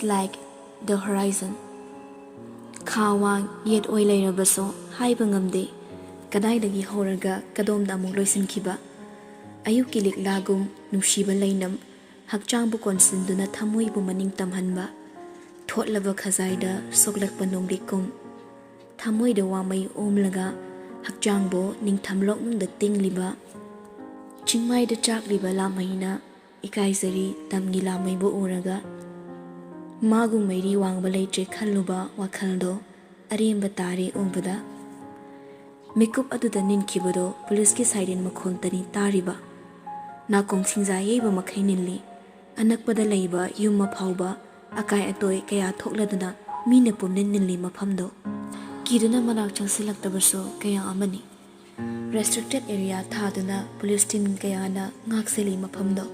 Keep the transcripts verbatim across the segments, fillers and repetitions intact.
like the horizon. ꯈꯥ ꯋꯥꯡ ꯌꯦꯠ ꯑꯣꯏ ꯂꯩꯔꯕꯁꯨ ꯍꯥꯏꯕ ꯉꯝꯗꯦ, ꯀꯗꯥꯏꯗꯒꯤ ꯍꯧꯔꯒ ꯀꯗꯣꯝꯗ ꯑꯃꯨꯛ ꯂꯣꯏꯁꯤꯟꯈꯤꯕ꯫ ꯑꯌꯨꯛꯀꯤ ꯂꯤꯛꯂꯥꯒꯨꯝ ꯅꯨꯡꯁꯤꯕ ꯂꯩꯅꯝ, ꯍꯛꯆꯥꯡꯕꯨ ꯀꯣꯟꯁꯤꯟꯗꯨꯅ ꯊꯃꯣꯏꯕꯨ ꯃꯅꯤꯡ ꯇꯝꯍꯟꯕ꯫ ꯊꯣꯠꯂꯕ ꯈꯖꯥꯏꯗ ꯁꯣꯛꯂꯛꯄ ꯅꯣꯡꯂꯤꯛꯀꯨꯝ, ꯊꯃꯣꯏꯗ ꯋꯥꯃꯩ ꯑꯣꯝꯂꯒ ꯍꯛꯆꯥꯡꯕꯨ ꯅꯤꯡꯊꯝ ꯂꯣꯛꯅꯨꯡꯗ ꯇꯤꯡꯂꯤꯕ꯫ ꯆꯤꯡꯃꯥꯏꯗ ꯆꯥꯛꯂꯤꯕ ꯂꯥꯃꯩꯅ ꯏꯀꯥꯏꯖꯔꯤ ꯇꯝꯒꯤ ꯂꯥꯃꯩꯕꯨ ꯎꯔꯒ꯫ ꯃꯥꯒꯨꯝ ꯃꯩꯔꯤ ꯋꯥꯡꯕ ꯂꯩꯇ꯭ꯔꯦ ꯈꯜꯂꯨꯕ ꯋꯥꯈꯜꯗꯣ ꯑꯔꯦꯝꯕ ꯇꯥꯔꯦ ꯎꯕꯗ꯫ ꯃꯤꯀꯨꯞ ꯑꯗꯨꯗ ꯅꯤꯟꯈꯤꯕꯗꯣ ꯄꯨꯂꯤꯁꯀꯤ siren ꯃꯈꯣꯜꯇꯅꯤ ꯇꯥꯔꯤꯕ꯫ ꯅꯥꯀꯣꯡ ꯁꯤꯡꯖꯥ ꯌꯩꯕ ꯃꯈꯩ ꯅꯤꯜꯂꯤ꯫ ꯑꯅꯛꯄꯗ ꯂꯩꯕ ꯌꯨꯝ ꯑꯃ ꯐꯥꯎꯕ ꯑꯀꯥꯏ ꯑꯇꯣꯏ ꯀꯌꯥ ꯊꯣꯛꯂꯗꯨꯅ ꯃꯤꯅ ꯄꯨꯝꯅꯤꯟ ꯅꯤꯜꯂꯤ ꯃꯐꯝꯗꯣ꯫ ꯀꯤꯗꯨꯅ ꯃꯅꯥꯛ ꯆꯪꯁꯤꯜꯂꯛꯇꯕꯁꯨ ꯀꯌꯥ ꯑꯃꯅꯤ꯫ Restricted area ꯊꯥꯗꯨꯅ ꯄꯨꯂꯤꯁ team ꯀꯌꯥꯅ ꯉꯥꯛꯁꯦꯜꯂꯤ ꯃꯐꯝꯗꯣ꯫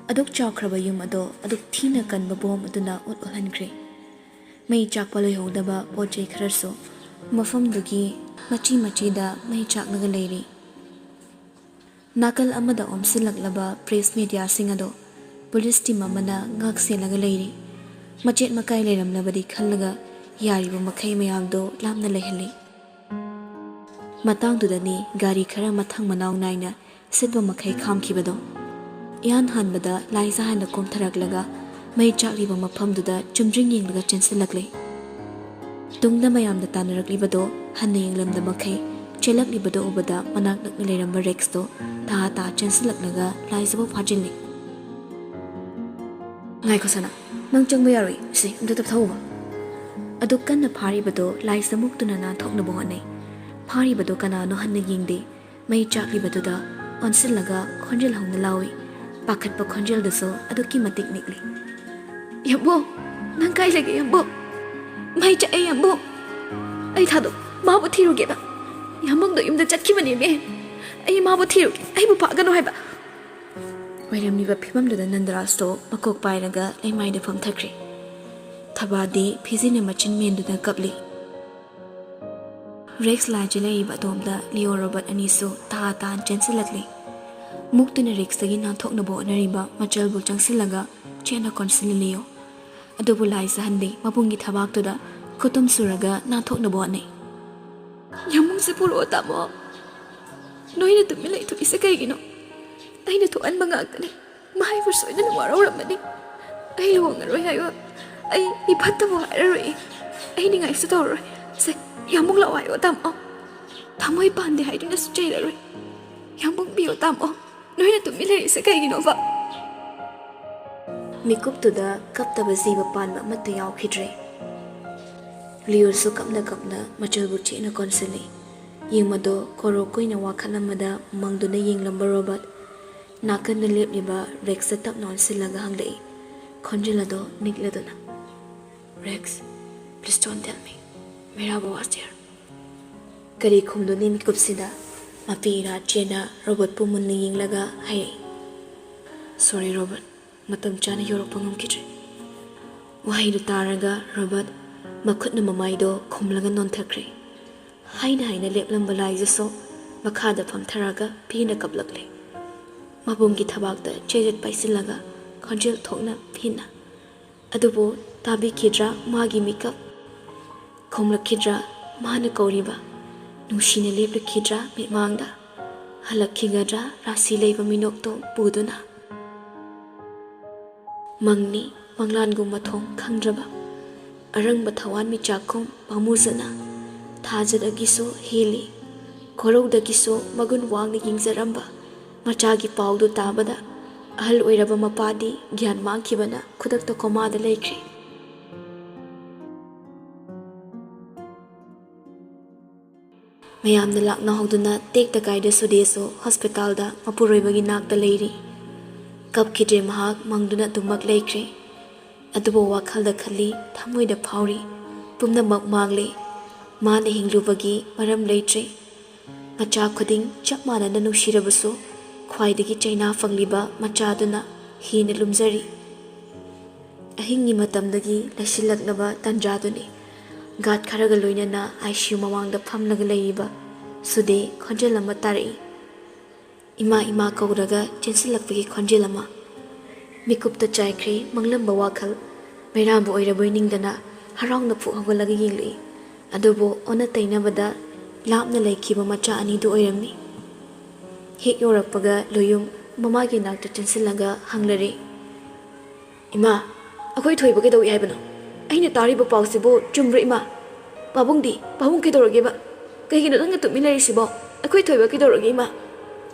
ꯑꯗꯨꯛ ꯆꯥꯎꯈ꯭ꯔꯕ ꯌꯨꯝ ꯑꯗꯣ ꯑꯗꯨꯛ ꯊꯤꯅ ꯀꯟꯕ ꯕꯣꯝ ꯑꯗꯨꯅ ꯎꯠ ꯎꯠꯍꯟꯈ꯭ꯔꯦ꯫ ꯃꯩ ꯆꯥꯛꯄ ꯂꯣꯏꯍꯧꯗꯕ ꯄꯣꯠ ꯆꯩ ꯈꯔꯁꯨ ꯃꯐꯝꯗꯨꯒꯤ ꯃꯆꯤ ꯃꯆꯤꯗ ꯃꯩ ꯆꯥꯛꯂꯒ ꯂꯩꯔꯤ꯫ ꯅꯥꯀꯜ ꯑꯃꯗ ꯑꯣꯝꯁꯤꯜꯂꯛꯂꯕ press mediaꯁꯤꯡ ꯑꯗꯣ ꯄꯨꯂꯤꯁ team ꯑꯃꯅ ꯉꯥꯛ ꯁꯦꯜꯂꯒ ꯂꯩꯔꯤ꯫ ꯃꯆꯦꯠ ꯃꯀꯥꯏ ꯂꯩꯔꯝꯂꯕꯗꯤ ꯈꯜꯂꯒ ꯌꯥꯔꯤꯕ ꯃꯈꯩ ꯃꯌꯥꯝꯗꯣ ꯂꯥꯞꯅ ꯂꯩꯍꯜꯂꯤ꯫ ꯃꯇꯥꯡꯗꯨꯗꯅꯤ ꯒꯥꯔꯤ ꯈꯔ ꯃꯊꯪ ꯃꯅꯥꯎ ꯅꯥꯏꯅ ꯁꯤꯠꯄ ꯃꯈꯩ ꯈꯥꯝꯈꯤꯕꯗꯣ꯫ ꯏꯍꯥꯟ ꯍꯥꯟꯕꯗ ꯂꯥꯏꯖꯥ ꯍꯥꯟꯅ ꯀꯣꯝꯊꯔꯛꯂꯒ ꯃꯩ ꯆꯥꯛꯂꯤꯕ ꯃꯐꯝꯗꯨꯗ ꯆꯨꯝꯗ꯭ꯔꯤꯡ ꯌꯦꯡꯂꯒ ꯆꯦꯟꯁꯤꯜꯂꯛꯂꯦ꯫ ꯇꯨꯡꯗ ꯃꯌꯥꯝꯅ ꯇꯥꯟꯅꯔꯛꯂꯤꯕꯗꯣ ꯍꯟꯅ ꯌꯦꯡꯂꯝꯗ ꯃꯈꯩ ꯆꯦꯜꯂꯛꯂꯤꯕꯗꯣ ꯎꯕꯗ ꯃꯅꯥꯛ ꯅꯛꯅ ꯂꯩꯔꯝꯕ ꯔꯦꯛꯁꯇꯣ ꯇꯥ ꯇꯥ ꯆꯦꯟꯁꯤꯜꯂꯛꯂꯒ ꯂꯥꯏꯖꯥꯕꯨ ꯐꯥꯖꯤꯜꯂꯤ꯫ "ꯉꯥꯏꯈꯣ ꯁꯅꯥ, ꯅꯪ ꯆꯪꯕ ꯌꯥꯔꯣꯏ, ꯁꯤ ꯑꯝꯇ ꯇꯞꯊꯧꯕ꯫" ꯑꯗꯨ ꯀꯟꯅ ꯐꯥꯔꯤꯕꯗꯣ ꯂꯥꯏꯖꯥ ꯃꯨꯛꯇꯨꯅ ꯅꯥꯟꯊꯣꯛꯅꯕ ꯍꯣꯠꯅꯩ꯫ ꯐꯥꯔꯤꯕꯗꯣ ꯀꯅꯥꯅꯣ ꯍꯟꯅ ꯌꯦꯡꯗꯦ꯫ ꯃꯩ ꯆꯥꯛꯂꯤꯕꯗꯨꯗ ꯑꯣꯟꯁꯤꯜꯂꯒ ꯈꯣꯟꯖꯦꯜ ꯍꯧꯅ ꯂꯥꯎꯏ꯫ ꯄꯥꯈꯠꯄ ꯈꯣꯟꯖꯦꯜꯗꯨꯁꯨ ꯑꯗꯨꯛꯀꯤ ꯃꯇꯤꯛ ꯅꯤꯛꯂꯤ꯫ "ꯌꯥꯝꯕꯨꯡ, ꯅꯪ ꯀꯥꯏ ꯂꯩꯒꯦ ꯌꯥꯝꯕꯨꯡ? ꯃꯩ ꯆꯥꯛꯑꯦ ꯌꯥꯝꯕꯨꯡ꯫ ꯑꯩ ꯊꯥꯗꯣꯛ, ꯃꯥꯕꯨ ꯊꯤꯔꯨꯒꯦꯕ꯫ ꯌꯥꯝꯕꯨꯡꯗꯣ ꯌꯨꯝꯗ ꯆꯠꯈꯤꯕꯅꯦꯃꯦ꯫ ꯑꯩ ꯃꯥꯕꯨ ꯊꯤꯔꯨꯒꯦ, ꯑꯩꯕꯨ ꯐꯥꯒꯅꯨ ꯍꯥꯏꯕ꯫" ꯑꯣꯏꯔꯝꯂꯤꯕ ꯐꯤꯕꯝꯗꯨꯗ ꯅꯟꯗꯔꯥꯖꯇꯣ ꯃꯀꯣꯛ ꯄꯥꯏꯔꯒ ꯂꯩꯃꯥꯏꯗ ꯐꯝꯊꯈ꯭ꯔꯦ꯫ ꯊꯕꯥꯗꯤ ꯐꯤꯖꯤꯟꯅ ꯃꯆꯤꯟ ꯃꯦꯟꯗꯨꯅ ꯀꯞꯂꯤ꯫ ꯔꯦꯛꯁ ꯂꯥꯏ ꯆꯦꯜꯂꯛꯏꯕ ꯑꯗꯣꯝꯗ ꯂꯤꯑꯣ ꯔꯣꯕꯣꯠ ꯑꯅꯤꯁꯨ ꯇꯥ ꯇꯥꯅ ꯆꯦꯟꯁꯤꯜꯂꯛꯂꯤ꯫ ꯃꯨꯛꯇꯨꯅ ꯔꯦꯛꯁꯇꯒꯤ ꯅꯥꯟꯊꯣꯛꯅꯕ ꯍꯣꯠꯅꯔꯤꯕ ꯃꯆꯜꯕꯨ ꯆꯪꯁꯤꯜꯂꯒ ꯆꯦꯟꯅ ꯀꯣꯟꯁꯤꯜꯂꯤ ꯂꯤꯑꯣ꯫ ꯑꯗꯨꯕꯨ ꯂꯥꯏ ꯆꯍꯟꯗꯦ, ꯃꯕꯨꯡꯒꯤ ꯊꯕꯥꯛꯇꯨꯗ ꯈꯨꯇꯨꯝ ꯁꯨꯔꯒ ꯅꯥꯟꯊꯣꯛꯅꯕ ꯍꯣꯠꯅꯩ꯫ "ꯌꯥꯝꯕꯨꯡꯁꯦ ꯄꯨꯔꯛꯑꯣ, ꯇꯥꯃꯣ꯫ ꯅꯣꯏꯅ ꯇꯨꯃꯤꯟ ꯂꯩꯊꯣꯛꯏꯁꯦ ꯀꯩꯒꯤꯅꯣ? ꯑꯩꯅ ꯊꯣꯛꯍꯟꯕ ꯉꯥꯛꯇꯅꯦ꯫ ꯃꯥ ꯑꯩꯕꯨ ꯁꯣꯏꯗꯅ ꯋꯥꯔꯧꯔꯝꯃꯅꯤ꯫ ꯑꯩ ꯂꯨꯍꯣꯡꯉꯔꯣꯏ ꯍꯥꯏꯌꯣ꯫ ꯑꯩ ꯃꯤ ꯐꯠꯇꯕ ꯍꯥꯏꯔꯔꯣꯏ꯫ ꯑꯩ ꯅꯤꯡꯉꯥꯏꯁꯨ ꯇꯧꯔꯔꯣꯏ꯫ ꯁꯦ, ꯌꯥꯝꯕꯨꯡ ꯂꯥꯛꯑꯣ ꯍꯥꯏꯌꯣ, ꯇꯥꯃꯣ꯫ ꯊꯃꯣꯏ ꯄꯥꯟꯗꯦ ꯍꯥꯏꯗꯨꯅꯁꯨ ꯆꯩꯔꯔꯣꯏ꯫ ꯌꯥꯝꯕꯨꯡ ꯄꯤꯌꯣ, ꯇꯥꯃꯣ꯫ ꯅꯣꯏꯅ ꯇꯨꯃꯤꯟ ꯂꯩꯔꯤꯁꯦ ꯀꯩꯒꯤꯅꯣꯕ?" ꯃꯤꯀꯨꯞꯇꯨꯗ ꯀꯞꯇꯕ ꯖꯤꯕ ꯄꯥꯟꯕ ꯑꯃꯠꯇ ꯌꯥꯎꯈꯤꯗ꯭ꯔꯦ꯫ ꯂꯤꯌꯣꯁꯨ ꯀꯞꯅ ꯀꯞꯅ ꯃꯆꯜꯕꯨ ꯆꯦꯠꯅ ꯀꯣꯟꯁꯤꯜꯂꯤ꯫ ꯌꯦꯡꯕꯗꯣ ꯀꯣꯔꯣꯛ ꯀꯨꯏꯅ ꯋꯥꯈꯜ ꯑꯃꯗ ꯃꯪꯗꯨꯅ ꯌꯦꯡꯂꯝꯕ ꯔꯣꯕꯔꯠ, ꯅꯥꯀꯟꯗ ꯂꯦꯞꯂꯤꯕ ꯔꯦꯛꯁꯇ ꯇꯞꯅ ꯑꯣꯟꯁꯤꯜꯂꯒ ꯍꯪꯂꯛꯏ, ꯈꯣꯟꯖꯦꯜ ꯑꯗꯣ ꯅꯤꯛꯂꯗꯨꯅ, "Rex, please don't tell me. Where was there?" ꯀꯔꯤ ꯈꯨꯝꯗꯨꯅꯤ ꯃꯤꯀꯨꯞꯁꯤꯗ? ꯃꯄꯤ ꯏꯔꯥ ꯆꯦꯟꯅ ꯔꯣꯕꯔꯠꯄꯨ ꯃꯨꯟꯅ ꯌꯦꯡꯂꯒ ꯍꯥꯏꯔꯛꯏ, "Sorry, ꯔꯣꯕꯔꯠ, ꯃꯇꯝ ꯆꯥꯅ ꯌꯧꯔꯛꯄ ꯉꯝꯈꯤꯗ꯭ꯔꯦ꯫" ꯋꯥꯍꯩꯗꯨ ꯇꯥꯔꯒ ꯔꯣꯕꯔꯠ ꯃꯈꯨꯠꯅ ꯃꯃꯥꯏꯗꯣ ꯈꯨꯝꯂꯒ ꯅꯣꯟꯊꯈ꯭ꯔꯦ꯫ ꯍꯥꯏꯅ ꯍꯥꯏꯅ ꯂꯦꯞꯂꯝꯕ ꯂꯥꯏꯗꯨꯁꯨ ꯃꯈꯥꯗ ꯐꯝꯊꯔꯒ ꯄꯦꯟꯅ ꯀꯞꯂꯛꯂꯦ꯫ ꯃꯕꯨꯡꯒꯤ ꯊꯕꯥꯛꯇ ꯆꯩꯔꯦꯠ ꯄꯥꯏꯁꯤꯜꯂꯒ ꯈꯣꯟꯖꯦꯜ ꯊꯣꯛꯅ ꯄꯦꯟꯅ, ꯑꯗꯨꯕꯨ ꯇꯥꯕꯤꯈꯤꯗ꯭ꯔꯥ ꯃꯥꯒꯤ ꯃꯤꯀꯞ? ꯈꯨꯝꯂꯛꯈꯤꯗ꯭ꯔꯥ ꯃꯥꯅ ꯀꯧꯔꯤꯕ? ꯅꯨꯡꯁꯤꯅ ꯂꯦꯞꯂꯛꯈꯤꯗ꯭ꯔꯥ ꯃꯤꯠꯃꯥꯡꯗ? ꯍꯜꯂꯛꯈꯤꯒꯗ꯭ꯔꯥ ꯔꯥꯁꯤ ꯂꯩꯕ ꯃꯤꯅꯣꯛꯇꯣ ꯄꯨꯗꯨꯅ? ꯃꯪꯅꯤ, ꯃꯪꯂꯥꯟꯒꯨꯝ ꯃꯊꯣꯡ ꯈꯪꯗ꯭ꯔꯕ, ꯑꯔꯪꯕ ꯊꯋꯥꯟ ꯃꯤꯆꯥꯛꯀꯨꯝ ꯄꯥꯝꯃꯨꯖꯅ, ꯊꯥꯖꯗꯒꯤꯁꯨ ꯍꯦꯜꯂꯤ, ꯈꯣꯔꯧꯗꯒꯤꯁꯨ ꯃꯒꯨꯟ ꯋꯥꯡꯅ ꯌꯦꯡꯖꯔꯝꯕ ꯃꯆꯥꯒꯤ ꯄꯥꯎꯗꯨ ꯇꯥꯕꯗ ꯑꯍꯜ ꯑꯣꯏꯔꯕ ꯃꯄꯥꯗꯤ ꯒ꯭ꯌꯥꯟ ꯃꯥꯡꯈꯤꯕꯅ ꯈꯨꯗꯛꯇ ꯀꯣꯃꯥꯗ ꯂꯩꯈ꯭ꯔꯦ꯫ ꯃꯌꯥꯝꯅ ꯂꯥꯛꯅꯍꯧꯗꯨꯅ ꯇꯦꯛꯇ ꯀꯥꯏꯗ ꯁꯨꯗꯦꯁꯨ ꯍꯣꯁꯄꯤꯇꯥꯜꯗ ꯃꯄꯨꯔꯣꯏꯕꯒꯤ ꯅꯥꯛꯇ ꯂꯩꯔꯤ꯫ ꯀꯞꯈꯤꯗ꯭ꯔꯦ ꯃꯍꯥꯛ, ꯃꯪꯗꯨꯅ ꯑꯗꯨꯃꯛ ꯂꯩꯈ꯭ꯔꯦ꯫ ꯑꯗꯨꯕꯨ ꯋꯥꯈꯜꯗ ꯈꯜꯂꯤ, ꯊꯃꯣꯏꯗ ꯐꯥꯎꯔꯤ, ꯄꯨꯝꯅꯃꯛ ꯃꯥꯡꯂꯦ꯫ ꯃꯥꯅ ꯍꯤꯡꯂꯨꯕꯒꯤ ꯃꯔꯝ ꯂꯩꯇ꯭ꯔꯦ꯫ ꯃꯆꯥ ꯈꯨꯗꯤꯡ ꯆꯞ ꯃꯥꯟꯅꯅ ꯅꯨꯡꯁꯤꯔꯕꯁꯨ ꯈ꯭ꯋꯥꯏꯗꯒꯤ ꯆꯩꯅꯥ ꯐꯪꯂꯤꯕ ꯃꯆꯥꯗꯨꯅ ꯍꯦꯟꯅ ꯂꯨꯝꯖꯔꯤ꯫ ꯑꯍꯤꯡꯒꯤ ꯃꯇꯝꯗꯒꯤ ꯂꯩꯁꯤꯜꯂꯛꯂꯕ ꯇꯟꯖꯥꯗꯨꯅꯤ꯫ ꯒꯥꯔꯗ ꯈꯔꯒ ꯂꯣꯏꯅꯅ ICU ꯃꯃꯥꯡꯗ ꯐꯝꯂꯒ ꯂꯩꯔꯤꯕ ꯁꯨꯗꯦ ꯈꯣꯟꯖꯦꯜ ꯑꯃ ꯇꯥꯔꯛꯏ꯫ ꯏꯃꯥ, ꯏꯃꯥ ꯀꯧꯔꯒ ꯆꯦꯟꯁꯤꯜꯂꯛꯄꯒꯤ ꯈꯣꯟꯖꯦꯜ ꯑꯃ꯫ ꯃꯤꯀꯨꯞꯇ ꯆꯥꯏꯈ꯭ꯔꯦ ꯃꯪꯂꯝꯕ ꯋꯥꯈꯜ꯫ ꯃꯩꯔꯥꯕꯨ ꯑꯣꯏꯔꯕꯣꯏ ꯅꯤꯡꯗꯅ ꯍꯔꯥꯎꯅ ꯐꯨꯛ ꯍꯧꯒꯠꯂꯒ ꯌꯦꯡꯂꯛꯏ꯫ ꯑꯗꯨꯕꯨ ꯑꯣꯟꯅ ꯇꯩꯅꯕꯗ ꯂꯥꯞꯅ ꯂꯩꯈꯤꯕ ꯃꯆꯥ ꯑꯅꯤꯗꯨ ꯑꯣꯏꯔꯝꯃꯤ꯫ ꯍꯦꯛ ꯌꯧꯔꯛꯄꯒ ꯂꯣꯌꯨꯝ ꯃꯃꯥꯒꯤ ꯅꯥꯛꯇ ꯆꯦꯟꯁꯤꯜꯂꯒ ꯍꯪꯂꯔꯦ, "ꯏꯃꯥ, ꯑꯩꯈꯣꯏ ꯊꯣꯏꯕ ꯀꯩꯗꯧꯏ ꯍꯥꯏꯕꯅꯣ? ꯑꯩꯅ ꯇꯥꯔꯤꯕ ꯄꯥꯎꯁꯤꯕꯨ ꯆꯨꯝꯕ꯭ꯔꯣ ꯏꯃꯥ? ꯄꯥꯕꯨꯡꯗꯤ, ꯄꯥꯕꯨꯡ ꯀꯩꯗꯧꯔꯒꯦꯕ? ꯀꯩꯒꯤꯅꯣ ꯅꯪꯅ ꯇꯨꯃꯤꯟ ꯂꯩꯔꯤꯁꯤꯕꯣ? ꯑꯩꯈꯣꯏ ꯊꯣꯏꯕ ꯀꯩꯗꯧꯔꯒꯦ ꯏꯃꯥ?"